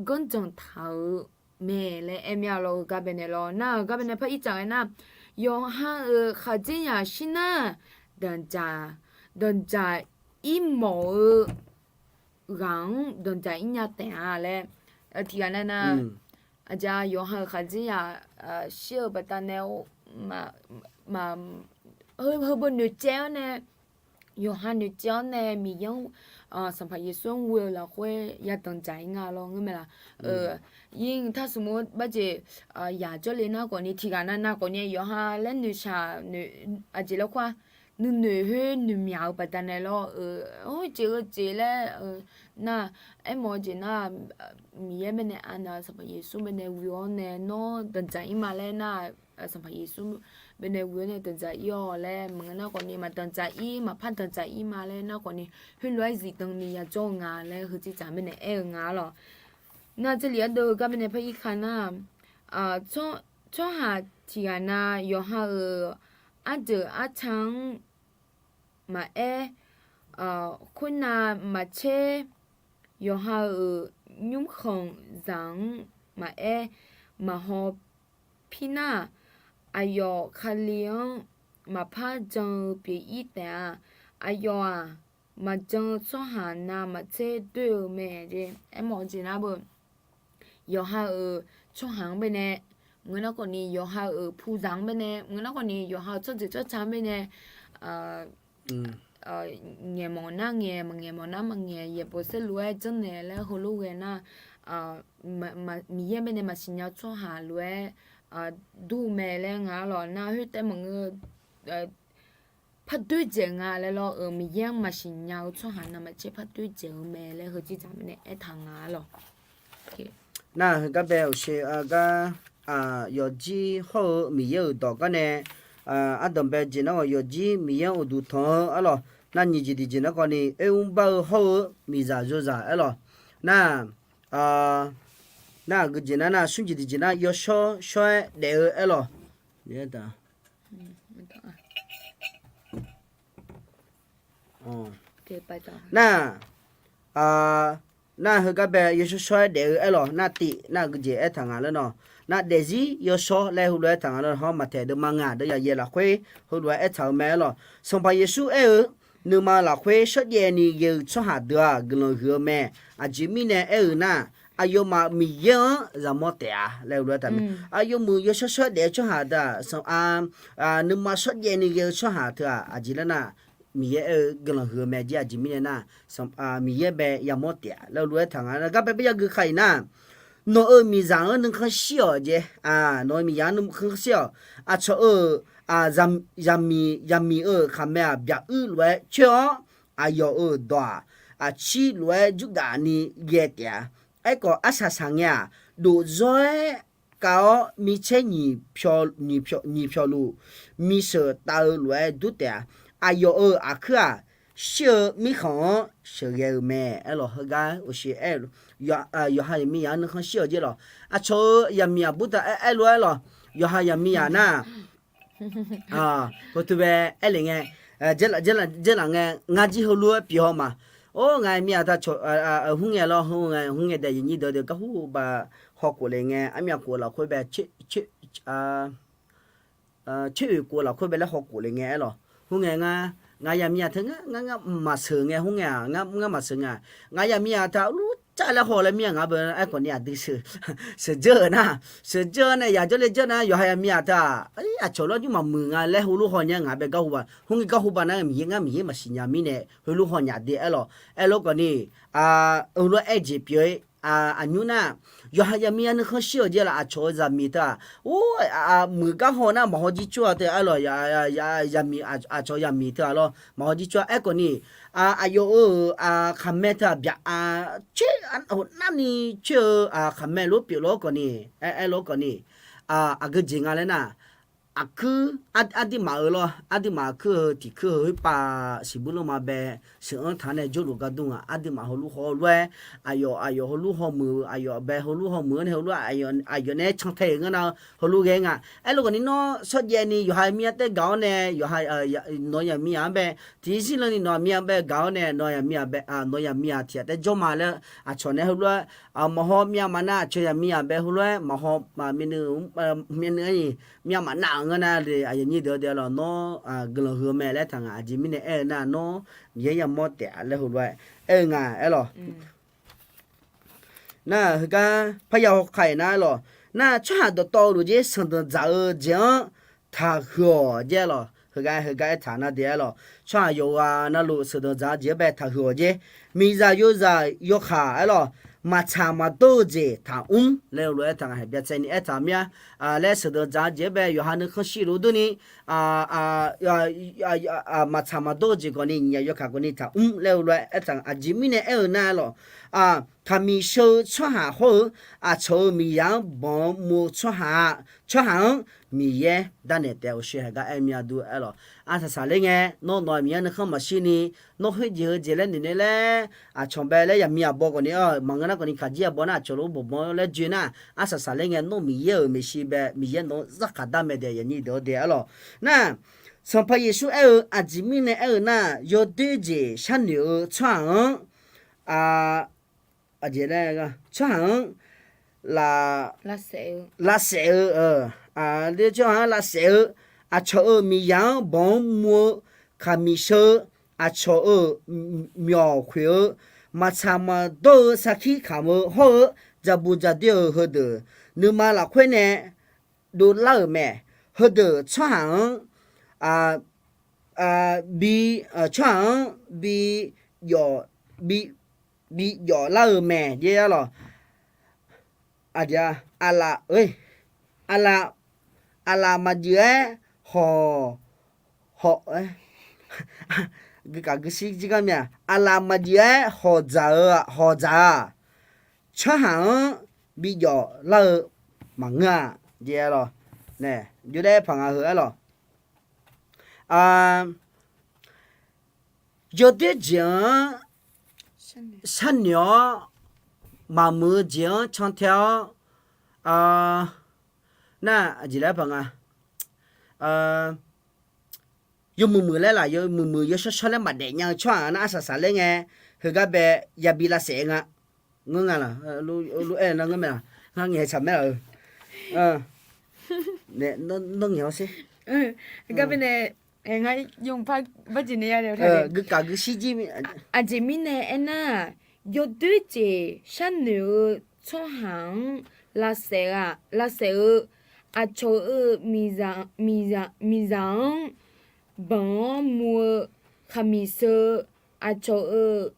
ganr dzanq taq-euq mae laer aer mir-a lawr-eu gar bae nae lawr. Nar-euq gar bae nae par ir tsaq ghae nar, yawqha-euq khaqdzerzaq shir nar, danqdzaq, danqdzaq irmawf-eu ghaq-anr danqdzaq ir nya taef-a laer, tiqghaq nar nar, aqjeq yawqha-euq khaqdzerzaq shir-eu baqdanae, heu, heubeu noeqtsaev-awr nae, yawqha noeqtsaev-awr nae Miqyaer-anr, Sanqpaq Yeqsur-anr ghoe-eu lafkhoer ya danqdzaq ir nga lawr ngeur mae laq. Yir taq smq-eu barjeq yaq jawrle nar khawfni tiqghaq nav nav khawfni yawqha laer noeqshaq, aqjeq laer khoer-a, nuinoeq khoer noeqmyaq-eu baqdanae lawr, jeq-eu jeq laer, nar, aermawf-eu jeq nar, Miqyaer bae nae anav-eu Sanqpaq Yeqsur bae nae ghoe-awr nae nawr danqdzaq ir ma laer nar, Sanqpaq Yeqsur bae nae ghoe-awr nae danqdzaq ir-awq laer maqngeur nar khawfni maq danqdzaq ir, maqpar danqdzaq ir ma laer nar khawfni, khoerlof-aer zifdan ni yajawr-eu nga laer heujeq tsaq bae nae aer-eu nga lawq. Nar, 这里 ardeuv-eu gar bae nae par ir ka nar, tsawrhaq tiqghaq nav yawqha-euq ardeuq arca-anr maqaer, khoernav maqtser, yawqha-euq nymrkhanq zaq-anr maqaer, maqhaw pir nar-aq, aqyawf Kali-anr maqpar jan-eu pyeuf-ir taef-a. Aqyawf-aq, maqjan-eu tsawrhaq navmaqtser doer-eu mae. Aermawf-eu jeq nar-eu, yawqha-euq tsawrhaq-anr baenae, ngeur nar khawfni yawqha-euq puzaq-anr baenae, ngeur nar khawfni yawqha-euq tsawrjeuq tsawrca-anr baenae, ngaeq mawf nar ngaeq, maqngaeq mawf nar maqngaeq, yaeqbawq saerlu-aer janrnaeq laer heulof ghae nar, Miqyaer baenae maqsiq nya-eu tsawrhaq lof-aer dur-eu mae laer nga-ar lawq. Nar khoertav maqngeur, par doer dzaeq nga laer lawr-euq, Miqyaer-anr maqsiq nya-eu tsawrhaq navmaqtser par doer dzaeq-eu mae laer heujeq dzaq baenae aertaq nga-ar lawq. Nar heugar bae uqshe gar yawfjir hawr-eu Miqyaer-euq dawq gar nae ardanq bae jeq nar-aq, yawfjir Miqyaer-anr uqduq tanq-eu ar lawq. Nar nyiq jeq tiqjeq nar khawfni oermr bar-eu hawr-eu miqzaq yozaq aer lawq. Nar nar aqgeujeq nar nar smr jeq tiqjeq nar yawshawr shawr-aer daef-eu aer lawq. Nar nar heugar bae yawshawr shawr-aer daef-eu aer lawq. Nar tiv nar aqgeujeq aertaq nga laer nawq. Nar daefzir yawshawr laer heulof-aer aertaq nga laer hawr, Maqtaeq deuvma ngaq deuv yaqyaeq lafkhoer heulof-aer aertaq-eu mae aer lawq. Sanqpaq Yeqsur aer-eu, nuima lafkhoer shawrjaev ni ghae-eu tsawrhaq deuq-aq guiqlanq huiq-eu mae. Aqjeq mirnae aer-eu nar, aqyawfmaf Miqyaer-anr zaqmawr taef-a laer heulof-aer aertaq mae. Aqyawfmuiq yawshawr shawr-aer daef-eu tsawrhaq deuq-aq, nuima shawrjaev ni ghae-eu tsawrhaq teu-aq, aqjeq nar nar, Miqyaer aer-eu guiqlanq huiq-eu mae. Jeq aqjeq mirnae nar, Miqyaer bae yamawr taef-a laer heulof-aer aertaq nga. Gar bae bae yagui kha-iq nar, nawq-euq miqzaq-anr nuikhanr shir-awq jeq, nawq-euq miqzaq-anr nuikhanr shir-awq. Aqcawq-euq zaqmiq, zaqmiq-euq khaqmae-aq byaq uir lof-aer coer-awr, aqyawf-euq dawq-aq aqcir lof-aer jurgaf ni ghae taef-a. Aerkhawf arsaq saq ngae-aq, dofdzawr-aer kav-awr micaer nyiq pyawq luf, miqsheuq tav-eu lof-aer dur taef-a. Aqyawf-euq aqkuir-aq, shir-eu mirkhanq-anr sheuqghae-euq mae aer lawq. Heugar uqshe aer, yawqha zaqmiqzaq-anr nuikhanr shir-awq jeq lawq. Aqcawq-euq zaqmiq aqbur taq aer, aer lof-aer lawq. Yawqha zaqmiqzaq nar, heutu bae aer le ngae, jeq laf ngae ngar jir heulof-aer pyeuf haw ma. Or, ngaq zaqmiqzaq taq cawq, hmr ngae lawr, hmr ngae daef yaqnyir deuq-eu garhu bav hawkhof le ngae, armyav khof lafkhoer bae coer-oeq khof lafkhoer bae laer hawkhof le ngae aer lawq. Hmr ngae ngar, ngaq zaqmiqzaq teu ngar, ngar maqsheuq ngae, hmr ngae-aq, ngar maqsheuq ngae, ngaq zaqmiqzaq taq lurcav laer haw laer mir-a. Ngaq bae aerkhawf ni aqdui sheuqdzeur-eu nar, sheuqdzeur-awr nae yaq jawrle dzeur nar, yawqha zaqmiqzaq teu-aq, aqcawq lawr jir maqmuiq nga laer heulof haw nya ngaq bae garhu bav. Hmr ngae garhu bav nar, Miqyaer ngar Miqyaer maqsiq nya mirnae heulof haw nya de aer lawq. Aerlof khawf ni, heulof-aer aer jeq pyeuf-ir, aqnymr nar, yawqha zaqmiqzaq nuikhanr shir-awq jeq lawq. Aqcawq-euq zaqmiq teu-aq, or, muiq gar haw nar maqhaw jir coer-a teu aer lawq. Zaqmiq, aqcawq zaqmiq teu-aq lawr maqhaw jir coer-a. Aerkhawf ni, aqyawf-euq khaqmae teu-aq byaq coer, narni coer-eu khaqmae lof pyeuf lof-aer khawf ni, aer lof-aer khawf ni, aqgeujeq nga laer nar, aqkuir, aqduimaf-euq lawr, aqduimaf aqkuir-eu tiq kuir-eu khoerpav siqbur lanma bae sheuq-anr taq nae jawrluf gar dur nga. Aqduimaf heulof haw lof-aer, aqyawf, aqyawf heulof haw muiq-eu, aqyawf bae heulof haw muiq-anr nae heulof-aer, aqyawf nae aer cantae-euq ngeur nar-eu heulof ghae nga. Aerlof khawf ni nawr shawrjaev ni yawqha zaqmiqzaq taef gaq-awr nae, yawqha, nawq-eu zaqmiqzaq-anr bae tiq zir lanni nawq-eu zaqmiqzaq bae gaq-awr nae, nawq-eu zaqmiqzaq bae, nawq-eu zaqmiqzaq tiq ghaq taef jawr ma laer, aqcawq nae heulof-aer, maqhaw myav maqnav, aqcawq zaqmiqzaq bae heulof-aer maqhaw, myavnuiv, myavnuiv-anr nyiq myav maqnav-euq ngeur nar le, aqyuif aqnyir deuq-eu deuq-a lawq. Nawr guiqlanq huiq-eu mae laer taq ngaq. Aqjeq mirnae aer-eu nar, nawr Miqyaer yamawr taef-a laer heulof-aer aer-eu nga aer lawq. Nar heugar parya hawkaq-iq nar aer lawq. Nar tsawrhaq dawqtawvluf jeq sanqdanq dzaq-eu jeq-anr taqhuiq-awq jeq aer lawq. Heugar, heugar aertaq nar de aer lawq. Tsawrhaq yawqghaq navluf sanqdanq dzaq-eu jeq-anr bae taqhuiq-awq jeq. Miqzaq yozaq yawkaq aer lawq. Maqtsaq maqdawr-eu jeq taqmr laer heulof-aer aertaq nga. Byacaevni aertaq mir-a. Laer sanqdanq dzaq-eu jeq-anr bae yawqha nuikhanr shir luf durni, maqtsaq maqdawr-eu jeq khawf ni, nyiq yawkaq khawf ni taqmr laer heulof-aer aertaq nga. Aqjeq mirnae aer-eu nar aer lawq. Taqmiq sheu-eu tsawrhaq hawr-eu, aqcawq-euq miqzaq-anr banq-anr mov-eu tsawrhaq-a, tsawrhaq-anr Miqyaer darnaeq taef-a. Uqshoe heugar aer mir-a dur aer lawq. Arsaq saqler ngae, nawr nawq-euq miqzaq nuikhanr maqshir ni, nawr khoerjeq heujeq laer noeqnoeq laer, aqcawq bae laer zaqmiq aqbaw khawf ni, maqngeur nar khawf ni kaqjir aqbaw nar aqcawq lof-aer banq banq laer joe nar, arsaq saqler ngae nawr Miqyaer-euq maeqshi bae Miqyaer nawq-anr zarkaq dar mae daef yaqnyir deuq-eu de aer lawq. Nar, Sanqpaq Yeqsur aer-eu aqjeq mirnae aer-eu nar, yawdoer jeq sharnoeq-eu tsawrhaq-anr, aqjeq laer, tsawrhaq-anr la, lavsaef-eu, tsawrhaq-anr lavsaef-eu, aqcawq-euq miqzaq-anr banq-anr mu-eu, khaqmiq sheu-eu, aqcawq-euq myawq khoeq-eu, maqtsaq maqdawr-eu sarkir kamq-eu hawr-eu, dzaqbuq dzaqdoer-euq heudeuq, nuima lafkhoer nae dovlar-euq mae. Heudeuq tsawrhaq-anr, bi, tsawrhaq-anr bi, bi, bijawf lar-eu mae, arlawq. Aqlaf, aqlaf, aqlaf maqjuif-aer hawq, hawq, guikaf guishir jir gar mya, aqlaf maqjuif-aer hawq dzaq-eu, hawq dzaq-aq, tsawrhaq-anr bijawf lar-eu maqngeur-a, arlawq. Nae, jawrdaef paq nga heu arlawq. Yawdoer jeq-anr sharnoeq-awr, maqmuiq-eu jeq-anr cantae-awr, nar, aqjeq laer paq nga, yawmuiq muiq laer laf, yawmuiq muiq yawshawr shawr laer maqdaef nya-eu tsawrhaq nar arsaq saq ler ngae, heugar bae yabi lavsaef nga. Ngeur nga laq, lof-aer nar ngeur mae laq, ngar ngaeq-aer tsaq mae laq-eu. Nawr ngaeq-awr sher. Gar bae nae, ngar yawpar barjeq nae ya, guikaf guishir jir. Aqjeq mirnae aernar, yawdoer jeq sharnoeq-eu tsawrhaq-anr lavsaef-a, lavsaef-eu, aqcawq-euq miqzaq, miqzaq, miqzaq-anr banq-anr mu-eu, khaqmiq sheu-eu, aqcawq-euq,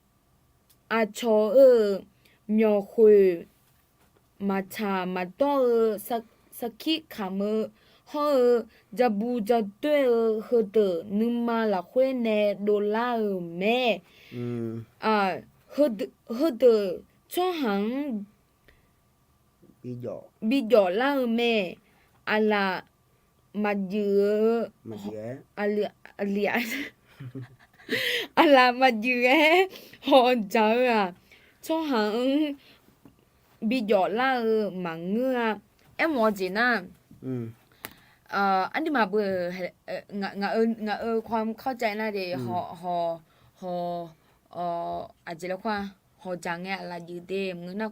aqcawq-euq myawq khoeq maqtsaq maqdawr-eu sarkir kamq-eu hawr-eu, dzaqbuq dzaqdoer-eu heudeuq nuima lafkhoer nae dovlar-euq mae. Heudeuq tsawrhaq-anr bijawf lar-eu mae. Aqlaf maqjuif-eu, aqlaf maqjuif-aer hawq dzaq-eu-aq, tsawrhaq-anr bijawf lar-eu maqngeur-a. Aermawf-eu jeq nar, aqduimaf beu, ngaq-euq ความเข้าใจ nar de, haw, haw, aqjeq laer khawf-a, hawq dzaq ngae aqlaf juif de maqngeur nar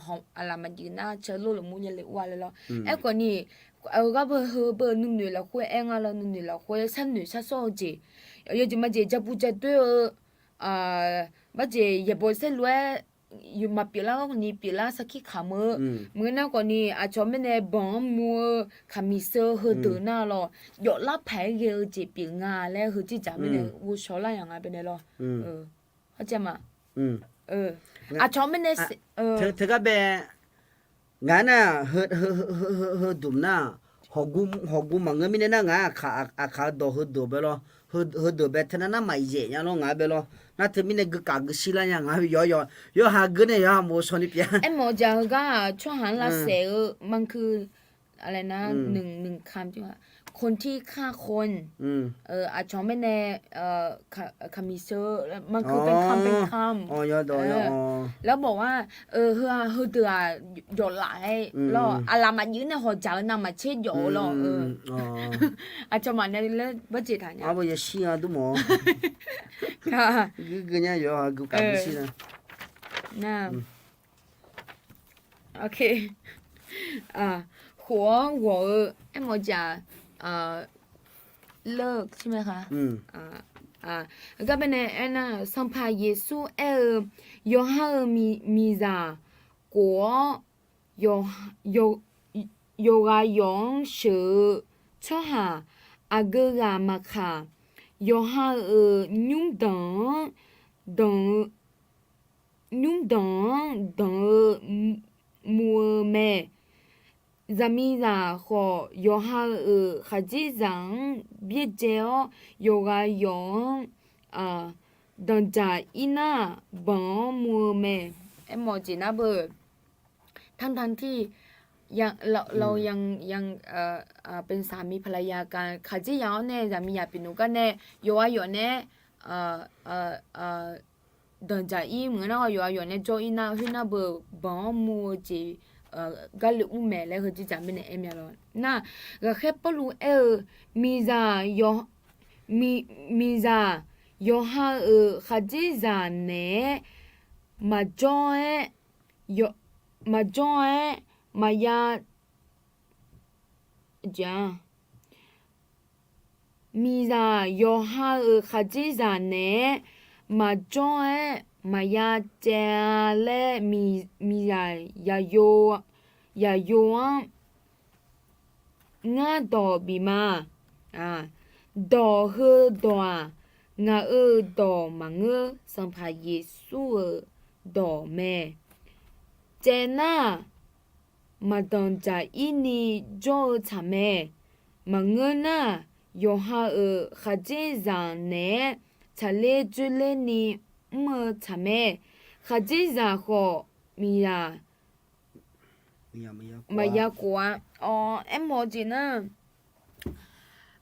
khawf, aqlaf maqjuif nar caw lor lmqmr nya le ur-a laer lawr. Aerkhawf ni, heugar beu heu beu nuinoeq lafkhoer aer nga lawr, nuinoeq lafkhoer sharnoeq sharsawr-eu jeq, yawjeq majeq dzaqbuq dzaqdoer-eu barjeq yaeqbawq saerlu-aer maqpyeuflar-awr ni pyeuflar sarkir kamq-eu, maqngeur nar khawf ni aqcawq mirnae banq-anr mu-eu khaqmiq sheu-eu heudeuq nar lawr, jawflar paq-aer ghae-eu jeq pyeuf nga laer heujeq dzaq mirnae ghovshaw lar yaq nga bae nae lawr. Aqcawq mirnae teugar bae ngaq nar, heudmq nar, hawqguv maqngeur mirnae nar ngaq aqkaq-eu dawq heudeuq bae lawr, heudeuq bae teunar nar maqyaef nya lawr ngaq bae lawr. Nar teumirnae guikaf guishir lar nya ngaq-a yawqha geur nae yawqha mof shaw ni pyeuf-a. Aermawf-eu jeq heugar-aq tsawrhaq-anr lavsaef-eu มันคือ อะไรนะ หนึ่ง หนึ่งคำที่ว่า คนที่ฆ่าคน aqcawq mirnae khaqmiq sheu-eu มันคือเป็นคำ เป็นคำ แล้วบอกว่า heu-aq heudeuq-aq jawflaf-aer lawr, aqlaf maqjuif nae hawq dzaq-eu navmaqtser jawf-eu lawr. Aqcawq maqnae laer barjeq taq nya. Khof-awr ghawq-eu aermawf-eu jeq-aq, ler-eu gar bae nae aernar, Sanqpaq Yeqsur aer-eu, yawqha-euq miqzaq khof-awr yawqghaq yawq-anr sheuq-eu tsawrhaq aqgeu ghaq maqkaq, yawqha-euq nymrdanq-anr danq-eu, nymrdanq-anr danq-eu muv-eu mae. Zaqmiqzaq khawf, yawqha-euq khaqdzerzaq-anr byaerdzae-awr, yawqghaq yawq-anr danqdzaq-ir nar, banq-anr muv-eu mae. Aermawf-eu jeq nar beu, ทั้งๆที่ เรายังเป็นสามีภรรยากัน khaqdzerzaq-awr nae zaqmiqzaq pyeuf nmr gar nae, yawqghaq yawq nae danqdzaq-ir maqngeur nar, yawqghaq yawq nae jawr-ir nar, khoernar beu banq-anr muv-eu jeq gar le mr mae laer heujeq dzaq mirnae aer mya lawr. Nar, ghaqkhaer Pawrluv aer-eu, miqzaq, miqzaq yawqha-euq khaqdzerzaq naeq-aer maqjawr-aer, maqjawr-aer maqya, jeq-a, miqzaq yawqha-euq khaqdzerzaq naeq-aer maqjawr-aer maqya caev-a laer, miqzaq yaqyo-anr ngar dawq bif ma. Dawq heudawq-aq, ngaq-euq dawq maqngeur, Sanqpaq Yeqsur-euq dawq mae. Caev nar, maqdanqdzaq-ir ni jawr-eu tsaq mae. Maqngeur nar, yawqha-euq khaqdzerzaq naeq-aer tsaqler dzoerler ni mr-eu tsaq mae. Khaqdzerzaq khawf miqzaq maqya khof-a. Aermawf-eu jeq nar,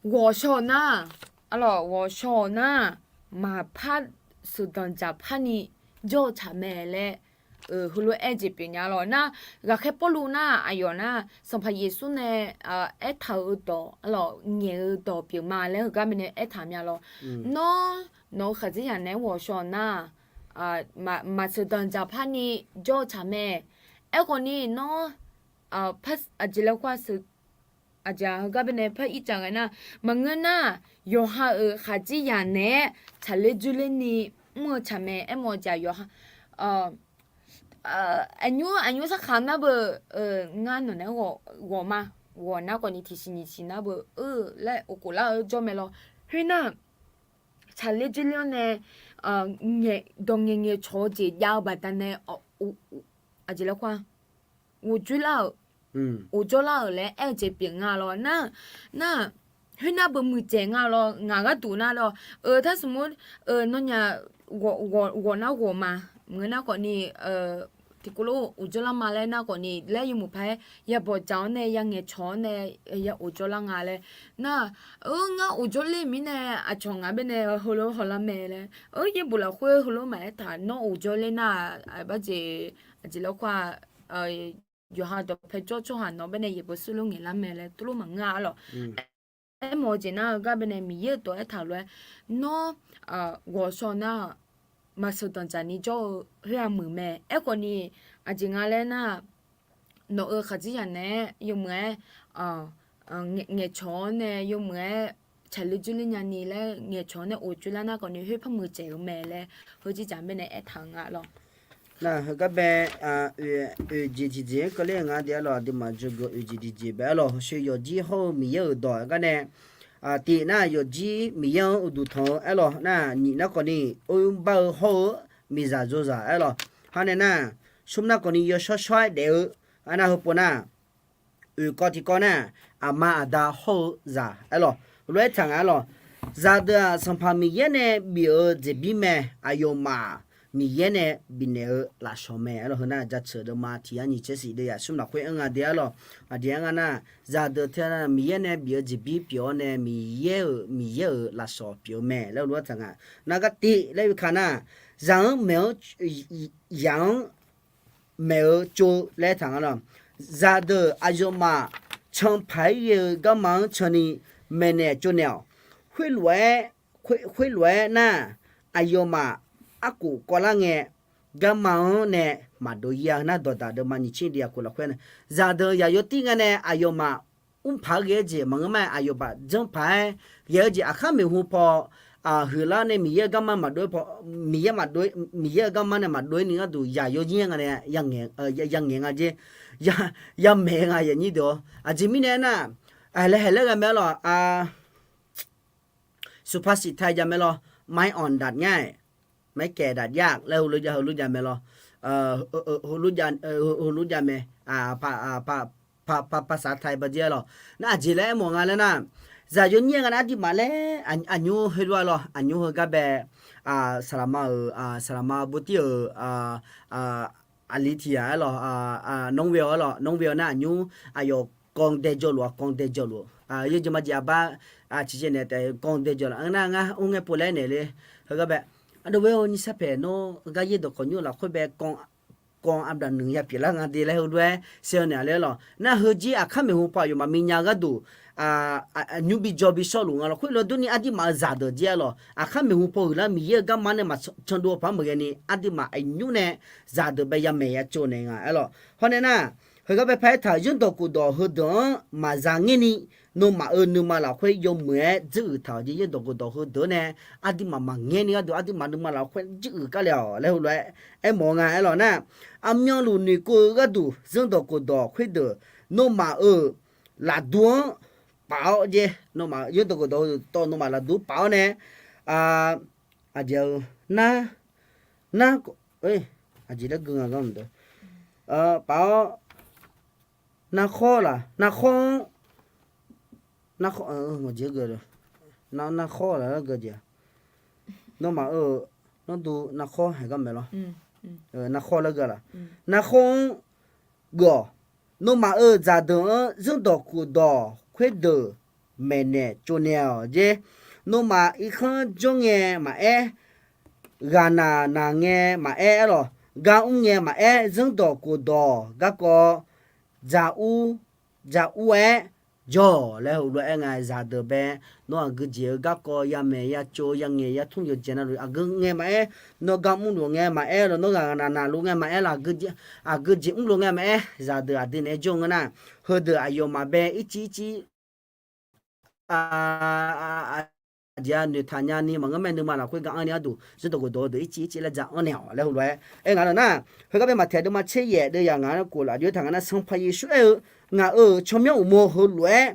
ghawqshaw nar, aqlawq ghawqshaw nar, maqpar sheuqdanq dzaqpar ni jawr-eu tsaq mae laer, heulof-aer jeq pyeuf nya lawq nar, ghaqkhaer Pawrluv nar aqyawf nar Sanqpaq Yeqsur nae aertaq-eu dawq, aqlawq ngaeq-eu dawq pyeuf ma laer heugar baenae aertaq mya lawr. Nawr, nawq-eu khaqdzerzaq naeq-aer ghawqshaw nar, maqsheuqdanq dzaqpar ni jawr-eu tsaq mae. Aerkhawf ni nawr, aqjeq laer khawf-a sheuq, aqjeq-aq heugar baenae par ircaf ghae nar, maqngeur nar, yawqha-euq khaqdzerzaq naeq-aer tsaqler dzoerler ni mr-eu tsaq mae. Aermawf-eu jeq-aq yawqha aqnymr aqnymr sarkhaq nar beu, ngar nawq naeq-aer ghawq ma, ghawq nar khawf ni tiqsiq nyiq siq nar beu, laer uvkhof lar-eu jawr mae lawr. Khoernar, tsaqler dzoerler-anr nae dawq ngaeq ngaeq cawq-eu jeq jav-eu baqdanae, aqjeq laer khawf-a, ghofdzoer lar-euq, ghofjawr lar-euq laer aer-eu jeq pyeuf nga lawr nar, nar, khoernar beu muiqdzaeq nga lawr. Ngaq gharduq nar lawr, eu, tarsmq, eu, nawnyaf ghawq nar ghawq ma, maqngeur nar khawf ni, tiqkawv lof ghofjawr lar ma laer nar khawf ni laer yawmuiq paq-aer yabawq dzaq-awr nae yangaeq cawq-awr nae ya ghofjawr lar nga laer nar, eu, ngar ghofjawr ler mirnae aqcawq ngaq baenae heulof hawlar mae laer, eu, yaerbof lafkhoer heulof maqaer taq, nawr ghofjawr ler nar, aqbar jeq, aqjeq laer khawf-a, yawqha dawqpae jawr tsawrhaq nawq baenae yaeqbawq surlof ngaeqlar mae laer tuvlof maqngeur-a lawq. Aermawf-eu jeq nar-eu gar baenae Miqyaer-euq dawq aertaq lof-aer, nawr, ghawqshaw nar, maqsheuqdanq dzaq ni jawr-eu khoer-aq muiq mae. Aerkhawf ni, aqjeq nga laer nar, nawq-euq khaqdzerzaq naeq-aer yawmuiq-aer ngaeqcawq-awr nae yawmuiq-aer tsaqler dzoerler nyani laer ngaeqcawq-awr nae ghofdzoer lar nar khawf ni khoer par muiqdzaeq-eu mae laer heujeq dzaq baenae aertaq-eu nga lawq. Nar heugar bae, oeq jeq tiqjeq-anr keuvle nga de-a lawq, aqduimaf jawrgeuf oeq jeq tiqjeq bae-a lawq, hawshoe yawqjir hawr-eu Miqyaer-euq dawq-aer gar nae, tiq nar yawqjir Miqyaer-anr uqduq tanq-eu aer lawq, nar nyiq nar khawf ni oerbar-eu hawr-eu miqzaq dzawzaq aer lawq, hawr nae nar smr nar khawf ni yawshawr shawr-aer daef-eu, arnar heupov nar oeq kawv tiqkawv nar, aqma aqda hawr-eu zaq aer lawq, lof-aer taq nga aer lawq. Zaqdeuq-aq Sanqpaq Miqyaer nae bif-eu jeqbir mae, aqyawfmaf Miqyaer nae bifnaeq-eu lafsawq mae aer lawq. Heu nar jaceuq deuvma tiq yar nyiq caer siq deuv yaf smr lafkhoer aer nga de-a lawq. Aqjeq aer nga nar, zaqdeuq teu nar Miqyaer nae bif-eu jeqbir pyeuf-awr nae Miqyaer-euq, Miqyaer-euq lafsawq pyeuf-eu mae laer lof-aer taq nga. Nar gar tiv laer bi ka nar, zaq-anr maeq-anr, yaq-anr maeq-eu tsov laer taq nga lawq. Zaqdeuq aqyawfmaf canpaq-aer ghae-eu garma-anr canni maeqnaeq tsovnaeq-awq. Khoerlof-aer, khoerlof-aer nar, aqyawfmaf arkhof kawvlar ngae, garma-anr nae maqdov-ir-a. Heu nar dawqdaq deuvma nyiq tser diq aqkhof lafkhoer nae, zaqdeuq yaqyawf tir nga nae aqyawfmaf mrpaq-aer ghae-eu jeq maqngeur ma-aer, aqyawfmaf janrpaq-aer ghae-eu jeq aqkar maeqhu paw huiqlar nae Miqyaer-euq garma maqdov-aer paw, Miqyaer maqdov, Miqyaer-euq garma nae maqdov-aer ni gharduq yaqyawf janr nga nae yangaeq nga jer, yamaeq nga yaqnyir deuq-awr. Aqjeq mirnae aernar, laer haeq laer ghae mae aer lawq, สุภาษิตไทย jav mae lawq, ไม้อ่อนดัดง่าย ไม้แก่ดัดยาก laer heulof jav, heulof jav mae lawq, heulof jav mae, ภาษาไทย baqjir aer lawq. Nar aqjeq laer aermawf nga laer nar, zaqyo nyir nga nar aqduimaf laer aqnymr heulof-aer lawq, aqnymr heugar bae, saqlaqma-euq, saqlaqma bovtir-euq, aqli tiq ghaq aer lawq, น้องเวล aer lawq, น้องเวล nar aqnymr aqyawf กอง daejawvluf-a, กอง daejawvluf, yawjeq maqjeq aqbar ciqcaev naeq taef-a, กอง daejawvluf-a. Ngar ngar or ngae pov laer naeq le, heugar bae, ardov wer-eu nyirsar paeq nawr gar yaer dawqkawq nymr lafkhoer bae กอง อันดับหนึ่ง yapyeuf lar nga de laer heulof-aer saer-eu naeq-a laer lawq. Nar heujir aqkar maeqhu paw aqyawfmaf minya gharduq nymr bi jaw bi shawrluf nga lawq. Khoerlof durni aqduimaf-euq zaqdeuq jir aer lawq, aqkar maeqhu paw huiqlar Miqyaer-euq garma nae maqcan dov-eu paq-anr maqghae ni aqduimaf aqnymr nae zaqdeuq bae yamaeq ya tsov naeq nga aer lawq. Hawr nae nar, Heugar bae paq-aer taq-euq zanrdawq khofdawq heudeuq-anr maqza ngaer ni, nawmaf-euq nuima lafkhoer yawmuiq-aer dzuiruiq taq-awq jeq. Zanrdawq khofdawq heudeuq-anr nae aqduimaf maqngaer ni gharduq, aqduimaf nuima lafkhoer dzuiruiq kar le-awq laer heulof-aer aermawf-eu nga aer lawq nar, aqmyanluf noeqkeuv-eu gharduq zanrdawq khofdawq khoerdeuq nawmaf-euq lafdu-anr paf-awr jeq, nawmaf zanrdawq khofdawq heudeuq tawv nawmaf lafdu paf-awr nae, aqjeq-eu nar, nar, aqjeq laer gui nga gar maqdeuq, paf-awr narkhawr laf, narkhawr-anr, narkhawr, ngawqjeq, narkhawr laf-aer geujeq-a. Nawmaf-euq nardu narkhawr haeq gar maeq lawr. Narkhawr laer geu laf. Narkhawr-anr geuf-awq. Nawmaf-euq zaqdeuq-anr zanrdawq khofdawq khoerdeuq maeqnaeq tsovnaeq-awq jeq. Nawmaf irkanr jawr ngae maqaer, ghaqnaq naq ngae maqaer, aerlawq gar mr ngae maqaer, zanrdawq khofdawq garkawv dzaq ur, dzaq ur-aer jawr-awq laer heulof-aer aer nga. Zaqdeuq bae nawr aqgeu jeq-eu garkawv yamaeq yatsov yangaeq yatmr yawqjeq navluf aqgeu ngae maqaer, nawr gar mrluf ngae maqaer, lawq nawr ghaqnaq naqluf ngae maqaer, lawq aqgeu jeq mrluf ngae maqaer, zaqdeuq aqdui naeq-aer jawr-eu ngeur nar, heudeuq aqyawfmaf bae ircif ircif aqjeq-a noeqtaq nyani maqngeur mae. Nuima lafkhoer ga anr ni gharduq zanrdawq khofdawq heudeuq ircif ircif laer dzaq anr naeq-awq laer heulof-aer aer nga lawq nar, heugar bae maqtaeq deuvma tser yaef deuv yaq ngaq-anr kof laf jov-aer taq nga nar, Sanqpaq Yeqsur aer-eu, ngaq-euq tsawrmyanr uqmov heulof-aer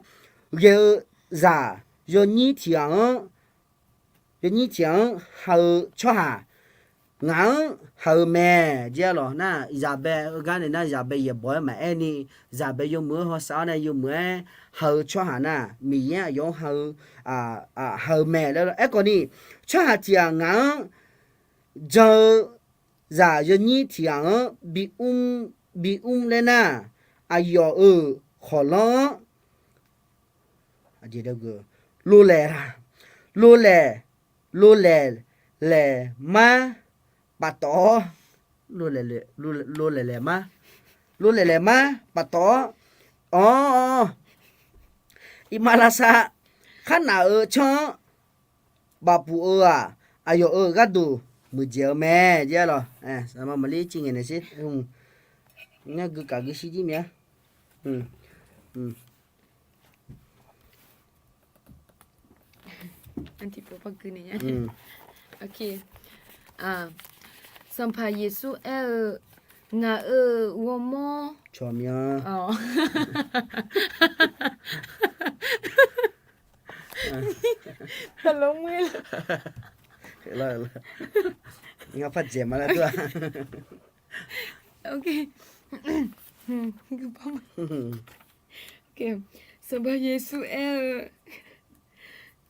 ghae-eu zaq yawnyir tiq ghaq-anr, yawnyir tiq ghaq-anr ha-eu tsawrhaq ngaq-anr ha-eu mae. Jir-a lawq nar, zaqbae-eu gar nae nar, zaqbae yaeqbawq-aer maqaer ni, zaqbae yawmuiq-aer hawsav-awr nae yawmuiq-aer ha-eu tsawrhaq nar, Miqyaer aqyawf-anr ha-eu, ha-eu mae laer lawq. Aerkhawf ni, tsawrhaq tiq ghaq ngaq-anr jan-eu zaq yawnyir tiq ghaq-anr bimr laer nar, aqyawf-euq khawqlanr-anr lolaeq la, lolaeq, lolaeq laeqmar paftawf-awr, lolaeq laeqmar, lolaeq laeqmar paftawf-awr, awr, iqmalavshav kharnaq-eu tsanr-anr bafpuf-eu-aq, aqyawf-euq gharduq muiqdzaeq-eu mae. Jir-a lawq, saqma maqlir civ ngaeq naeq sher, ngar guikaq gui shir jir mia. Sanqpaq Yeqsur aer-eu, ngaq-euq ghawrmawr cawqmyanr Ngar pardzaeq ma lar dur-a. Sanqpaq Yeqsur aer-eu,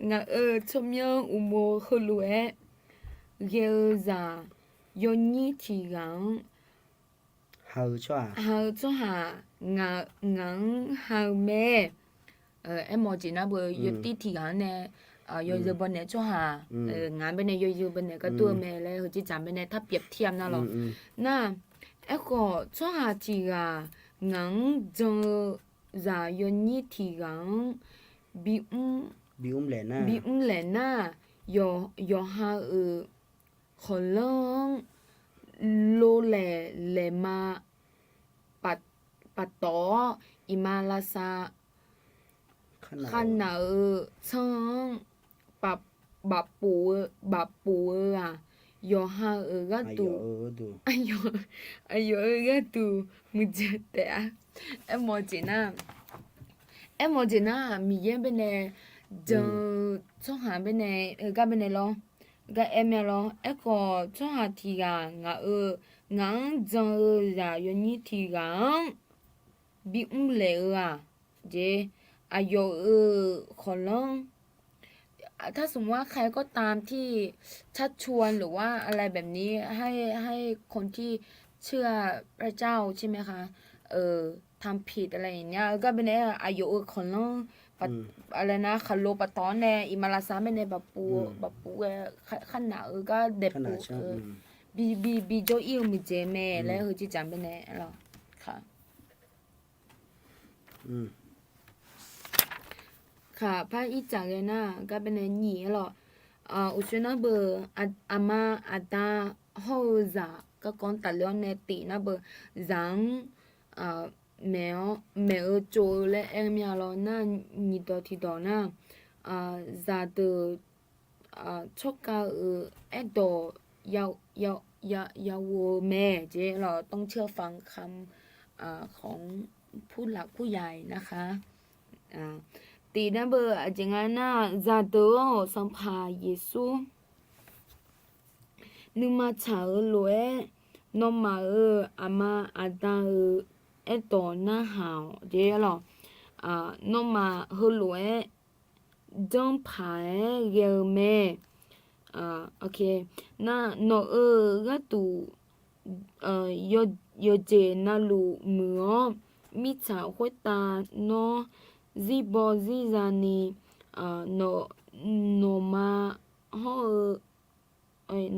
ngaq-euq tsawrmyanr uqmov heulof-aer ghae-eu zaq yawnyir tiq ghaq-anr ha-eu tsawrhaq ngaq-anr ha-eu mae. Aermawf jeq nar beu, yawtir tiq ghaq-anr nae yawzeu baw naeq-eu tsawrhaq, ngaq-anr bae nae yawzeu baw naeq gar dur-eu mae laer heujeq dzaq bae nae ถ้าเปรียบเทียบ nar lawq. Nar, aerkhawf tsawrhaq tiq ghaq ngaq-anr jan-eu zaq yawnyir tiq ghaq-anr bimr laeq nar, yawqha-euq khawqlanr-anr lolaeq laeqma paftawf-awr, iqmalavshav kharnaq-eu tsanr-anr bafpuf-eu-aq, yawqha-euq gharduq, aqyawf-euq gharduq muiqdzaeq taef-a. Aermawf jeq nar, aermawf jeq nar, Miqyaer bae nae jan-eu tsawrhaq bae nae, heugar bae nae lawr, gar aer mae lawr. Aerkhawf tsawrhaq tiq ghaq ngaq-euq, ngaq-anr jan-eu zaq yawnyir tiq ghaq-anr bimr laeq-eu-aq, jeq, aqyawf-euq khawqlanr ถ้าสมมุติว่าใครก็ตามที่ชักชวนหรือว่าอะไรแบบนี้ ให้ ให้คนที่เชื่อพระเจ้าใช่ไหมคะ ทำผิดอะไรอย่างเงี้ย gar bae nae aqyawf-euq khawqlanr อะไรนะ khaqlo paftawf-anr nae iqmalavshav bae nae bafpuf, bafpuf-aer kharnaq-eu gar daefpuf, bi, bi jawr ir-eu muiqdzaeq mae laer heujeq dzaq bae nae lawq. Khaq, par irdzaq ghae nar, gar bae nae nyiq-aer lawq. Uqshoe nar beu, aqma aqda hawr-eu zaq garkawv-anr tafler-awr nae tif nar beu, zaq-anr maeq-awr, maeq-eu tsov-eu laer aer-eu mir-a lawr. Nar, nyiqdawq tiqdawq nar, zaqdeuq tsawrkhav-euq aerdawq ya, ya, yaghof-eu mae jeq lawr. ต้องเชื่อฟังคำของผู้หลักผู้ใหญ่นะคะ Tiqnar beu aqjeq nga nar, zaqdeuq-or, Sanqpaq Yeqsur nuima tsaq-eu lof-aer, nawmaf-euq aqma aqda-euq aerdawq narhaq-awq jeq lawr. Nawmaf heulof-aer janrpaq-aer ghae-eu mae. Nar, nawq-euq gharduq yawjeq navluf muiq-awr, mirtsaq khoertav nawr zirbaw zirza ni, nawq, nawqma hawr-eu,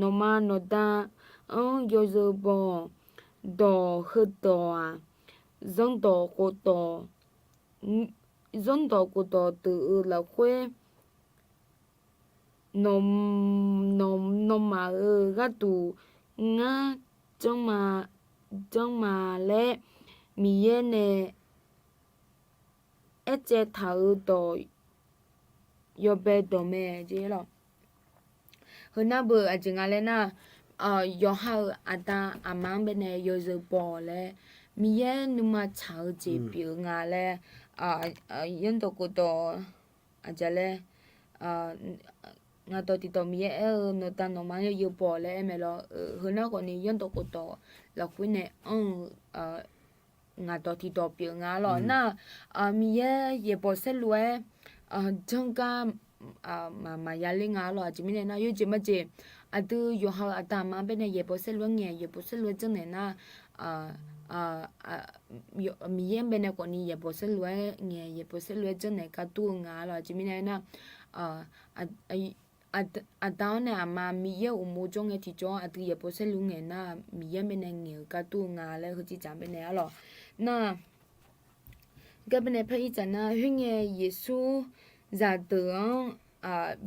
nawqma nawqda-anr yawzeu baw-awq. Dawq heudawq-aq, zanrdawq khofdawq, zanrdawq khofdawq deuq-euq lafkhoer, nawq, nawq, nawmaf-euq gharduq ngar janrma, janrma laer Miqyaer nae aertsaev taq-euq dawq yawbae dawq mae jeq lawr. Heunar beu aqjeq nga laer nar, yawqha-euq aqda aqma-anr baenae yawzeu baw-awq laer, Miqyaer nuima tsaq-eu jeq pyeuf-eu nga laer, zanrdawq khofdawq aqjeq laer, ngaq dawq tiqdawq Miqyaer aer-eu nawqda nawqma-anr yawzeu baw-awq laer aer mae lawr. Heunar khawfni zanrdawq khofdawq lafkhoer nae anr-eu ngaq dawq tiqdawq pyeuf nga lawr. Nar, Miqyaer yaeqbawq saerlu-aer janr gar maqmaqya ler nga lawr. Aqjeq mirnae nar, yawjeq majeq aqdui yawqha-euq aqda aqma baenae yaeqbawq saerlu-aer ngaeq, yaeqbawq saerlu-aer janrnaeq nar, Miqyaer-anr baenae khawfni yaeqbawq saerlu-aer ngaeq, yaeqbawq saerlu-aer janrnaeq gar dur-eu nga lawr. Aqjeq mirnae nar, aqda-anr nae aqma Miqyaer uqmov jawr ngae tiqjawr aqdui yaeqbawq saerlu ngaeq nar, Miqyaer-anr baenae ngaeq-eu gar dur-eu nga laer heujeq jaq baenae arlawq. Nar, gar baenae par irtsaq nar, khoerngae Yeqsur zaqdeuq-anr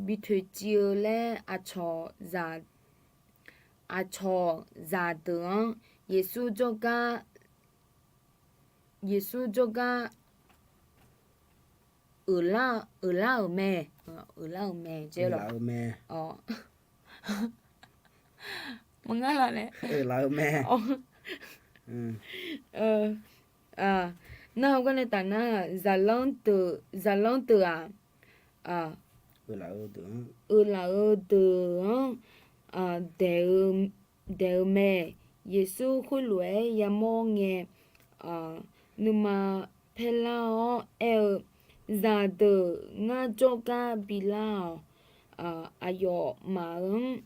bi toeqciv-eu laer aqcawq zaq, aqcawq zaqdeuq-anr Yeqsur jawrgar, Yeqsur jawrgar euq lar-euq mae, euq lar-euq mae jeq lawr. Maqngar laf nae, nar heugar nae taf nar, zaqlanr deuq, zaqlanr deuq-aq, euq laf-eu deuq-anr daeq-eu mae. Yeqsur khoerlof-aer yamawr ngae, nuima paerlar-awr aer-eu, Zaqdeuq ngar jawrgar bilar-awq. Aqyawfmaf-anr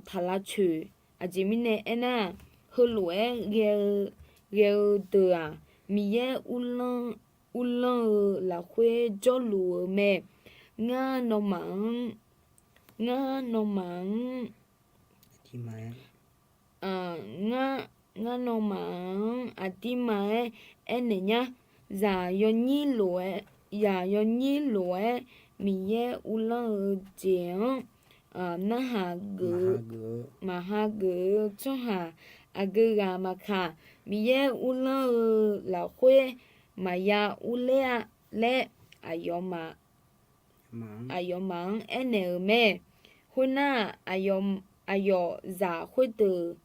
taq lavcoeq. Aqjeq mirnae aernar, heulof-aer ghae-eu deuq-aq, Miqyaer uvlanr-eu lafkhoer jawrluf-eu mae. Ngar nawmaf-anr, ngar nawmaf-anr, ngar nawmaf-anr aqdirma-aer aernaeq nyar. Zaq yawnyir lof-aer, zaq yawnyir lof-aer Miqyaer uvlanr-eu jeq-anr narhaq geuf, maqha geuf-eu tsawrhaq aqgeu ghaq maqkaq, Miqyaer uvlanr-eu lafkhoer maqya urler-a laer, aqyawfmaf aqyawfmaf-anr aernaeq-euq mae. Khoernar, aqyawf zaq khoerdeuq,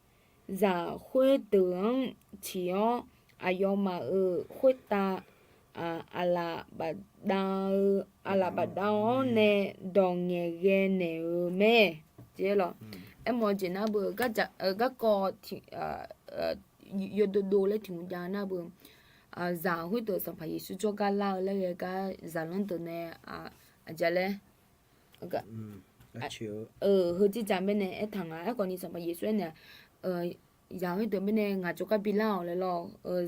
zaq khoerdeuq-anr ciq-awr, aqyawfmaf-euq khoertav aqlaf bafdav-eu, aqlaf bafdav-awr nae dawq ngaeqghae naeq-euq mae. Aermawf-eu jeq nar beu, garkawv yawdovdov laer tiq hmq jav nar beu, zaq khoerdeuq Sanqpaq Yeqsur jawrgar lar-eu laer ghae gar zaqlanr deuq nae aqjeq laer, heujeq jaq baenae aertaq nga. Aerkhawfni Sanqpaq Yeqsur aernaeq-a, zaq khoerdeuq baenae ngaq jawrgar bilar-awq laer lawr.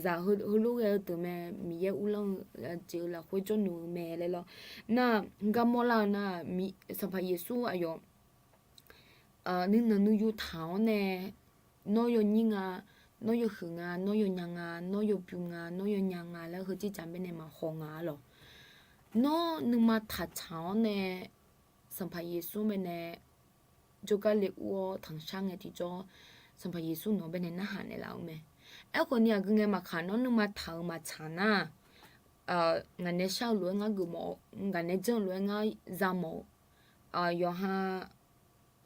Zaq heulof ghae-eu deuq mae, Miqyaer uvlanr-eu jeq-eu lafkhoer jawrluf-eu mae laer lawr. Nar, heugar mawrlar-eu nar, Sanqpaq Yeqsur aqyawf nuinanq nuiyu taq-awr nae, nawr yawnyir nga, nawr yawhuiq nga, nawr yawnya nga, nawr yawbym nga, nawr yawnya nga laer heujeq jaq baenae maqhaw nga arlawq. Nawr nuima taqtsaq-awr nae, Sanqpaq Yeqsur baenae jawrgar le ur-awr tanqshar ngae tiqjawr, Sanqpaq Yeqsur nawq baenae narhaq naeqlaf-eu mae. Aerkhawf ni aqgeu ngae maqkaq nawr nuima taq-euq maqtsaq nar, ngaq nae shar-eu lof-aer ngar geufmawf, ngaq nae janr-eu lof-aer ngar zamawf-eu, yawqha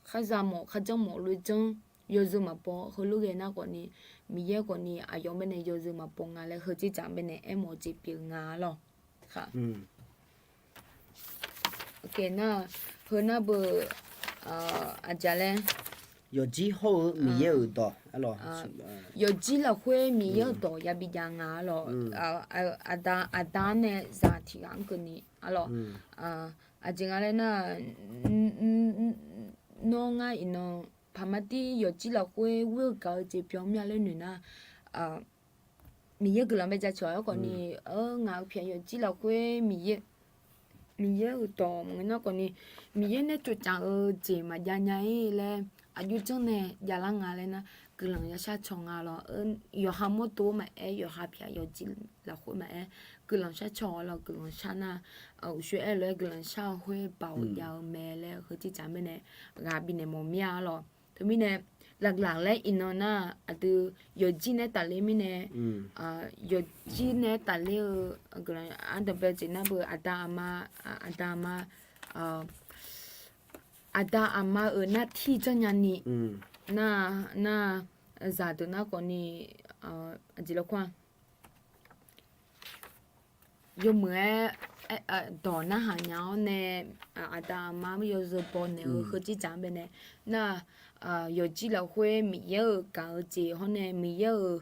khar zamawf khar janrmawf lof-aer janr, yawzeu maqbaw heulof ghae nar khawf ni, Miqyaer khawf ni aqyawf baenae yawzeu maqbaw nga laer heujeq jaq baenae aermawf-eu jeq pyeuf nga lawq. Nar, heu nar beu, aqjaq laer, yawqjir hawr-eu Miqyaer-euq dawq, yawqjir lafkhoer Miqyaer-euq dawq yabi jav nga lawq. Aqda, aqda-anr nae zaq tiq ghaq-anr keuvni, a lawq. Aqjeq nga laer nar, nawr ngar iqnan paqmar tir yawqjir lafkhoer ghoer-eu gaq-eu jeq byan mya laer noeq nar, Miqyaer guiqlanq bae jaceuq-a. Aerkhawf ni, ngaq-euq pyaq yawqjir lafkhoer Miqyaer, Miqyaer-euq dawq maqngeur nar khawf ni, Miqyaer nae tsovcaf-eu jeq maqjav nya-ir laer, aqjox janr nae javlar nga laer nar, guiqlanq yashar caw nga lawq. Yawqha mawrdo maqaer, yawqha pyaq yawqjir lafkhoer maqaer, guiqlanq shar caw-a lawq. Guiqlanq shar nar, uqshoe aer-eu lof-aer guiqlanq shar-eu khoer baoq jav-eu mae laer heujeq jaq baenae ghaq bifnaeq mawf mir-a lawq. Teumirnae, laqlaq laer iqnan nar aqdui yawqjir nae tafler mirnae, yawqjir nae tafler-eu, ardanqbae jeq nar beu aqda aqma, aqda aqma, aqda aqma-euq nartir janrnya ni, nar, nar, zaqdeuq nar khawf ni, aqjeq lafkhoer-a, yawmuiq-aer dawq narhaq nya-awr nae, aqda aqma-anr yawzeu baw naeq-eu heujeq jaq-anr baenae, nar, yawqjir lafkhoer Miqyaer-euq gaq-eu jeq hawr nae Miqyaer-euq,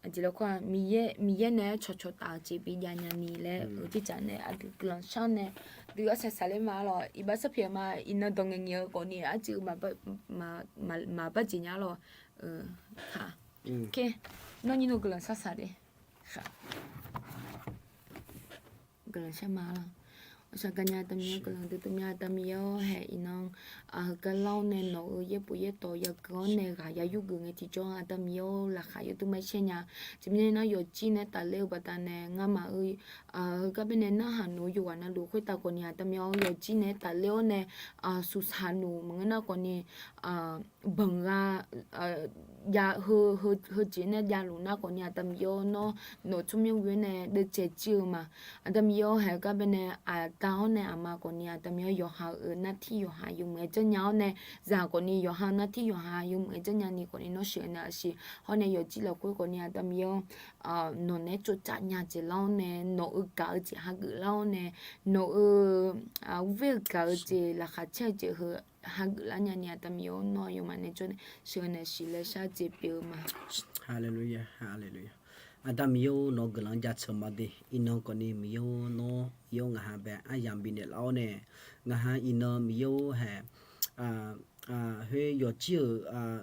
aqjeq lafkhoer-a, Miqyaer nae-aer cawqcawq taf-eu jeq bi jav nya ni laer heujeq jaq nae aqdui guiqlanq shar nae, dui arsaq saqler ma lawq. Iqbax sarpyaeq ma, iqnan dawq ngaeq ngaeq-eu khawf ni arcuiv maqbar jeq nya lawq. Nawr nyir nu guiqlanq shar saq de. Guiqlanq shar ma lawq. Awqshaq gaqnya Aqda Miqyaer-awr, guiqlanq dui tov mya Aqda Miqyaer-awr, haeq iqnan heugar lar-awr nae nawq-euq yaerbof yaertawv yagui-awr nae ghaq ya yurgeuf ngae tiqjawr Aqda Miqyaer-awr, laqkhaq yawduq marshaer nya. Teumirnae nar yawqjir nae tafler-eu baqdanae ngamaf-eu heugar baenae narhaq noeq-eu yawqghaq navluf khoertav khawf ni Aqda Miqyaer-awr, yawqjir nae tafler-awr nae suqsaq noeq maqngeur nar khawf ni, banq gha, heu, heujeq nae javluf nar khawf ni Aqda Miqyaer-awr, nawr nawq-eu tsawrmyanr ghoe-awr nae deuvcaev jir-eu ma. Aqda Miqyaer-awr, haeq-eu gar baenae aqda-awr nae aqma khawf ni Aqda Miqyaer-awr, yawqha-euq nartir yawqha yawmuiq-aer janrnya-awr nae, zaq khawf ni yawqha-eu nartir yawqha yawmuiq-aer janrnya ni khawf ni nawr sheuqnaeq-a siq. Hawr nae yawqjir lafkhoer khawf ni Aqda Miqyaer-awr, nawq naeq-aer tsovtaf nya jeq lar-awr nae, nawq-eu gaq-eu jeq hageuf lar-awr nae, nawq-eu ghoer-eu gaq-eu jeq laqkhaq caer-eu jeq heu hageuf lar nya ni Aqda Miqyaer-awr, nawr aqyawfmaf nae jawr nae sheuqnaeq-a siq laer shar jeq pyeuf-eu ma. Haleluya, haleluya. Aqda Miqyaer-or, nawq-eu guiqlanq jaceuq ma de. Iqnan khawf ni Miqyaer-or, nawr Miqyaer-or ngaqha bae aryamq bifnaeq laf-awr nae, ngaqha iqnan Miqyaer-or haeq, khoer yawqjir-euq,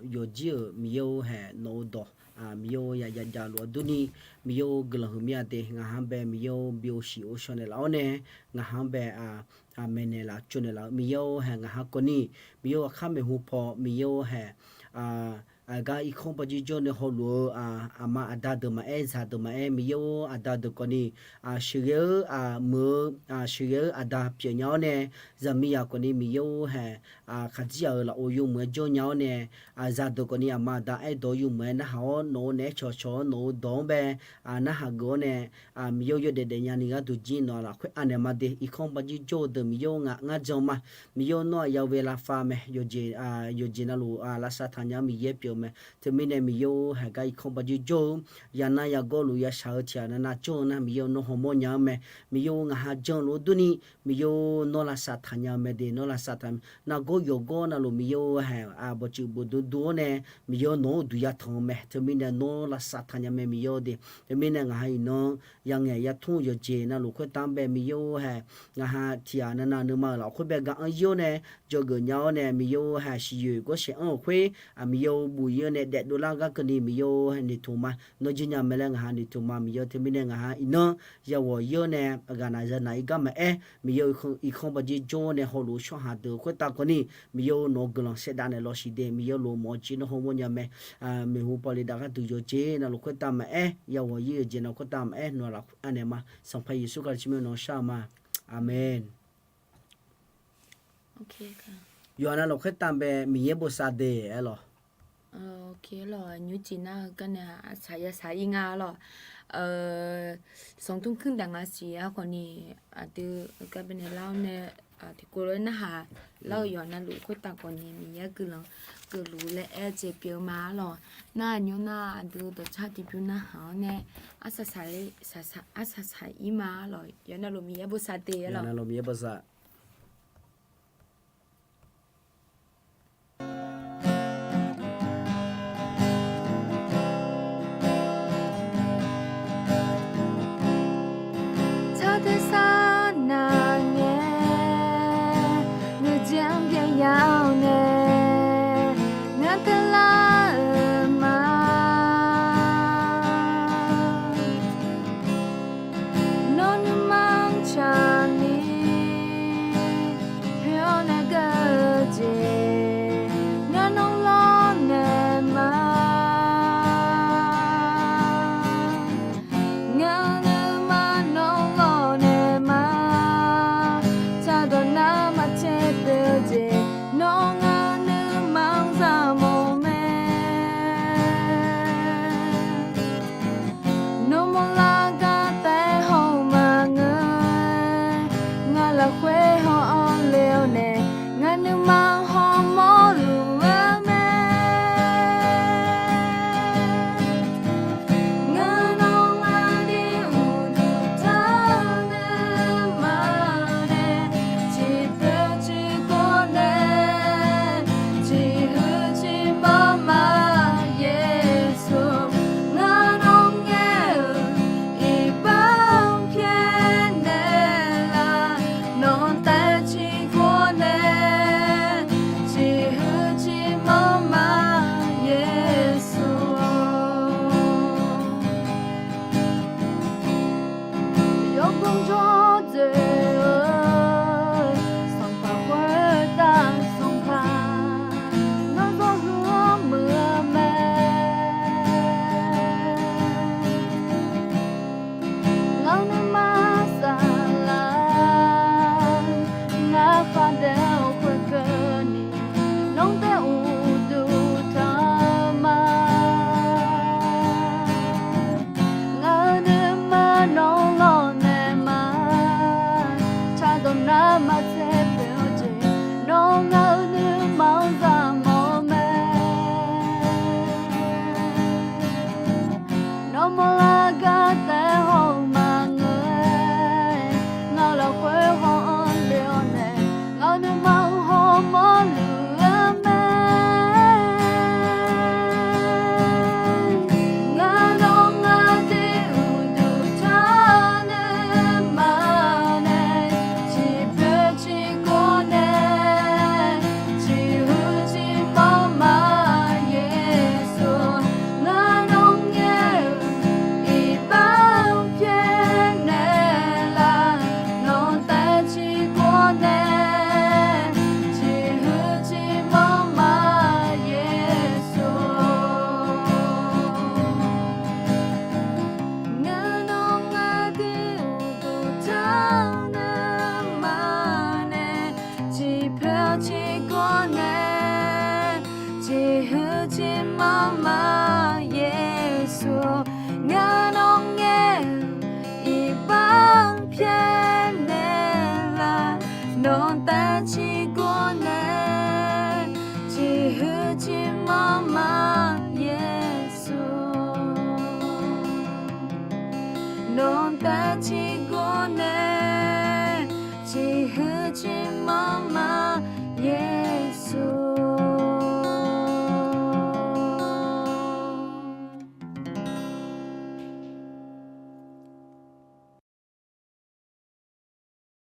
yawqjir-euq Miqyaer-or haeq nawq-eu dawq, Miqyaer-or ya jav jav luf-awr durni, Miqyaer-or guiqlanq huiq mir-a de. Ngaqha bae Miqyaer-or byov shiq ghovshaw naeq laf-awr nae, ngaqha-anr bae maeqnaeq laf tsovnaeq laf-eu Miqyaer-or haeq ngaqha kawvni, Miqyaer-or aqkar maeqhu paw Miqyaer-or haeq, aqgar irkanr bawjir jawr nae hawluf-eu aqma aqda deuq maqaer, zaqdeuq maqaer, Miqyaer-or aqda deuq kawvni, sheuqghae-eu muiq-eu, sheuqghae-eu aqda pyeufnya-awr nae, zaqmiqzaq kawvni Miqyaer-or haeq, khaqdzerzaq-euq lafov yawmuiq-aer jawrnya-awr nae, zaqdeuq kawvni aqma aqda aerdawq-eu yawmuiq-aer narhaq-awr, nawq-eu naeq-aer cawqcawq-awr, nawq-eu dawq-anr bae narhaq geuf-awr nae, Miqyaer-or yawdaef daefnya ni gharduq jir nawq-aq lafkhoer anaeq ma de. Irkanr bawjir jawr-eu deuq Miqyaer-or ngaq ngar jan ma. Miqyaer-or nawr-aq ya ghoe lavfav mae. Yawqjeq, yawqjeq navluf lavsav taqnya-eu Miqyaer pyeuf-eu mae. Teumirnae Miqyaer-or haeq gar irkanr bawjir jawr-eu, yanar yagawrluf yashaq-eu tiq ghaq navnav jawr-eu nar Miqyaer-or nawr hawmawr nya-eu mae. Miqyaer-or ngaqha jan-eu lof-aer durni, Miqyaer-or nawr lavsav taqnya-eu mae de. Nawr lavsav taq, nargawr yawqgawr navluf Miqyaer-or haeq bawqtsuif bofdov dov-awr nae, Miqyaer-or nawq-anr uqduq yatanq-eu mae. Teumirnae nawr lavsav taqnya mae Miqyaer-or de. Teumirnae ngaqha iqnan yangaeq yatmr-eu yawqjeq navluf khoertav-anr bae Miqyaer-or haeq, ngaqha tiq ghaq navnav nuima-euq lafkhoer bae ga-anr yir-awr nae, dzawgeuf nya-awr nae Miqyaer-or haeq siqyoeq gawrsaeq anr-euq khoer, Miqyaer-or buq yir-awr nae daefdovlar gar keuvni Miqyaer-or haeq noeqtmq ma. Nawr jir nya mae laer ngaqha noeqtmq ma Miqyaer. Teumirnae ngaqha iqnan yaghawq yir-awr nae aqghaq naq zanaq-ir gar maqaer, Miqyaer-or irkanr bawjir jawr-awr nae hawluf-eu tsawrhaq deuq khoertav kawvni, Miqyaer-or nawq-eu guiqlanq saevdav naeq lawq siq de. Miqyaer-or lof mawf-eu jeq nawr hawmawr nya mae. Maeqhu pawle dav gharduq yawqjeq navluf khoertav maqaer, yaghawq yir yawqjeq navluf khoertav maqaer, nawq-aq lafkhoer anaeq ma. Sanqpaq Yeqsur Kali tsawrmyanr nawq-anr shar-eu ma. Aqmeq. Yawqha navluf khoertav bae Miqyaer bosav de aer lawq. Ok lawq, nymrcif nar-eu gar nae arsaq ya saq-ir nga lawq. Sanqtmr kmr daq nga siq-aer khawf ni, aqdui-eu gar baenae lar-awr nae, tiqkawv lof-aer narhaq lar-eu yawqha navluf khoertav khawf ni Miqyaer guiqlanq geufluf laer aer-eu jeq pyeuf-eu ma lawq. Nar aqnymr nar aqdui dawqcar tiqbymr narhaq-awr nae, arsaq saq-ir, arsaq saq-ir ma lawq. Yawqha navluf Miqyaer bosav de lawq. Tsawrhaq tersar nav ngae, nuijeq-anr byaev ya-awr nae, ngar teular-euq ma. Nawr nuima-anr tsaqni, poeq-awr nae geur-eu jeq, ngar nawr lawrnaeq ma. Ngar nuima nawr lawrnaeq ma. Tsaqdawq nar maqtser poeq-eu jeq, nawr ngar nuima-anr zaqmawf mae. Nawr mawrlar gar taef-aer haw-eu maqngeur. Ngar lafkhoer haw-anr le-awr nae, ngar nuima hawmawr luf-eu mae. Ngar nawr aqli uqduq taq-eu nuima nae, ciqpoeq ciqkawv nae, ciqhuiq ciqmanr ma. Yeqsur, ngar nawr ngaer-euq iqbax pyaeqnaeq laf, nawq-anr taef ciqkawv nae, ciqhuiq ciqmanr ma. Yeqsur, yawqghaq jawr dzoeq-eu Sanqpaq khoertav Sanqpaq, nawr zawr heu-anr muiq-eu mae. Ngar nuima saflar, ngar khardaef-eu khoerkeuvni, nawr taef uqduq taq-eu ma. Ngar nuima nawr lawrnaeq ma. Tsaqdawq nar maqtser poeq-eu jeq, nawr ngar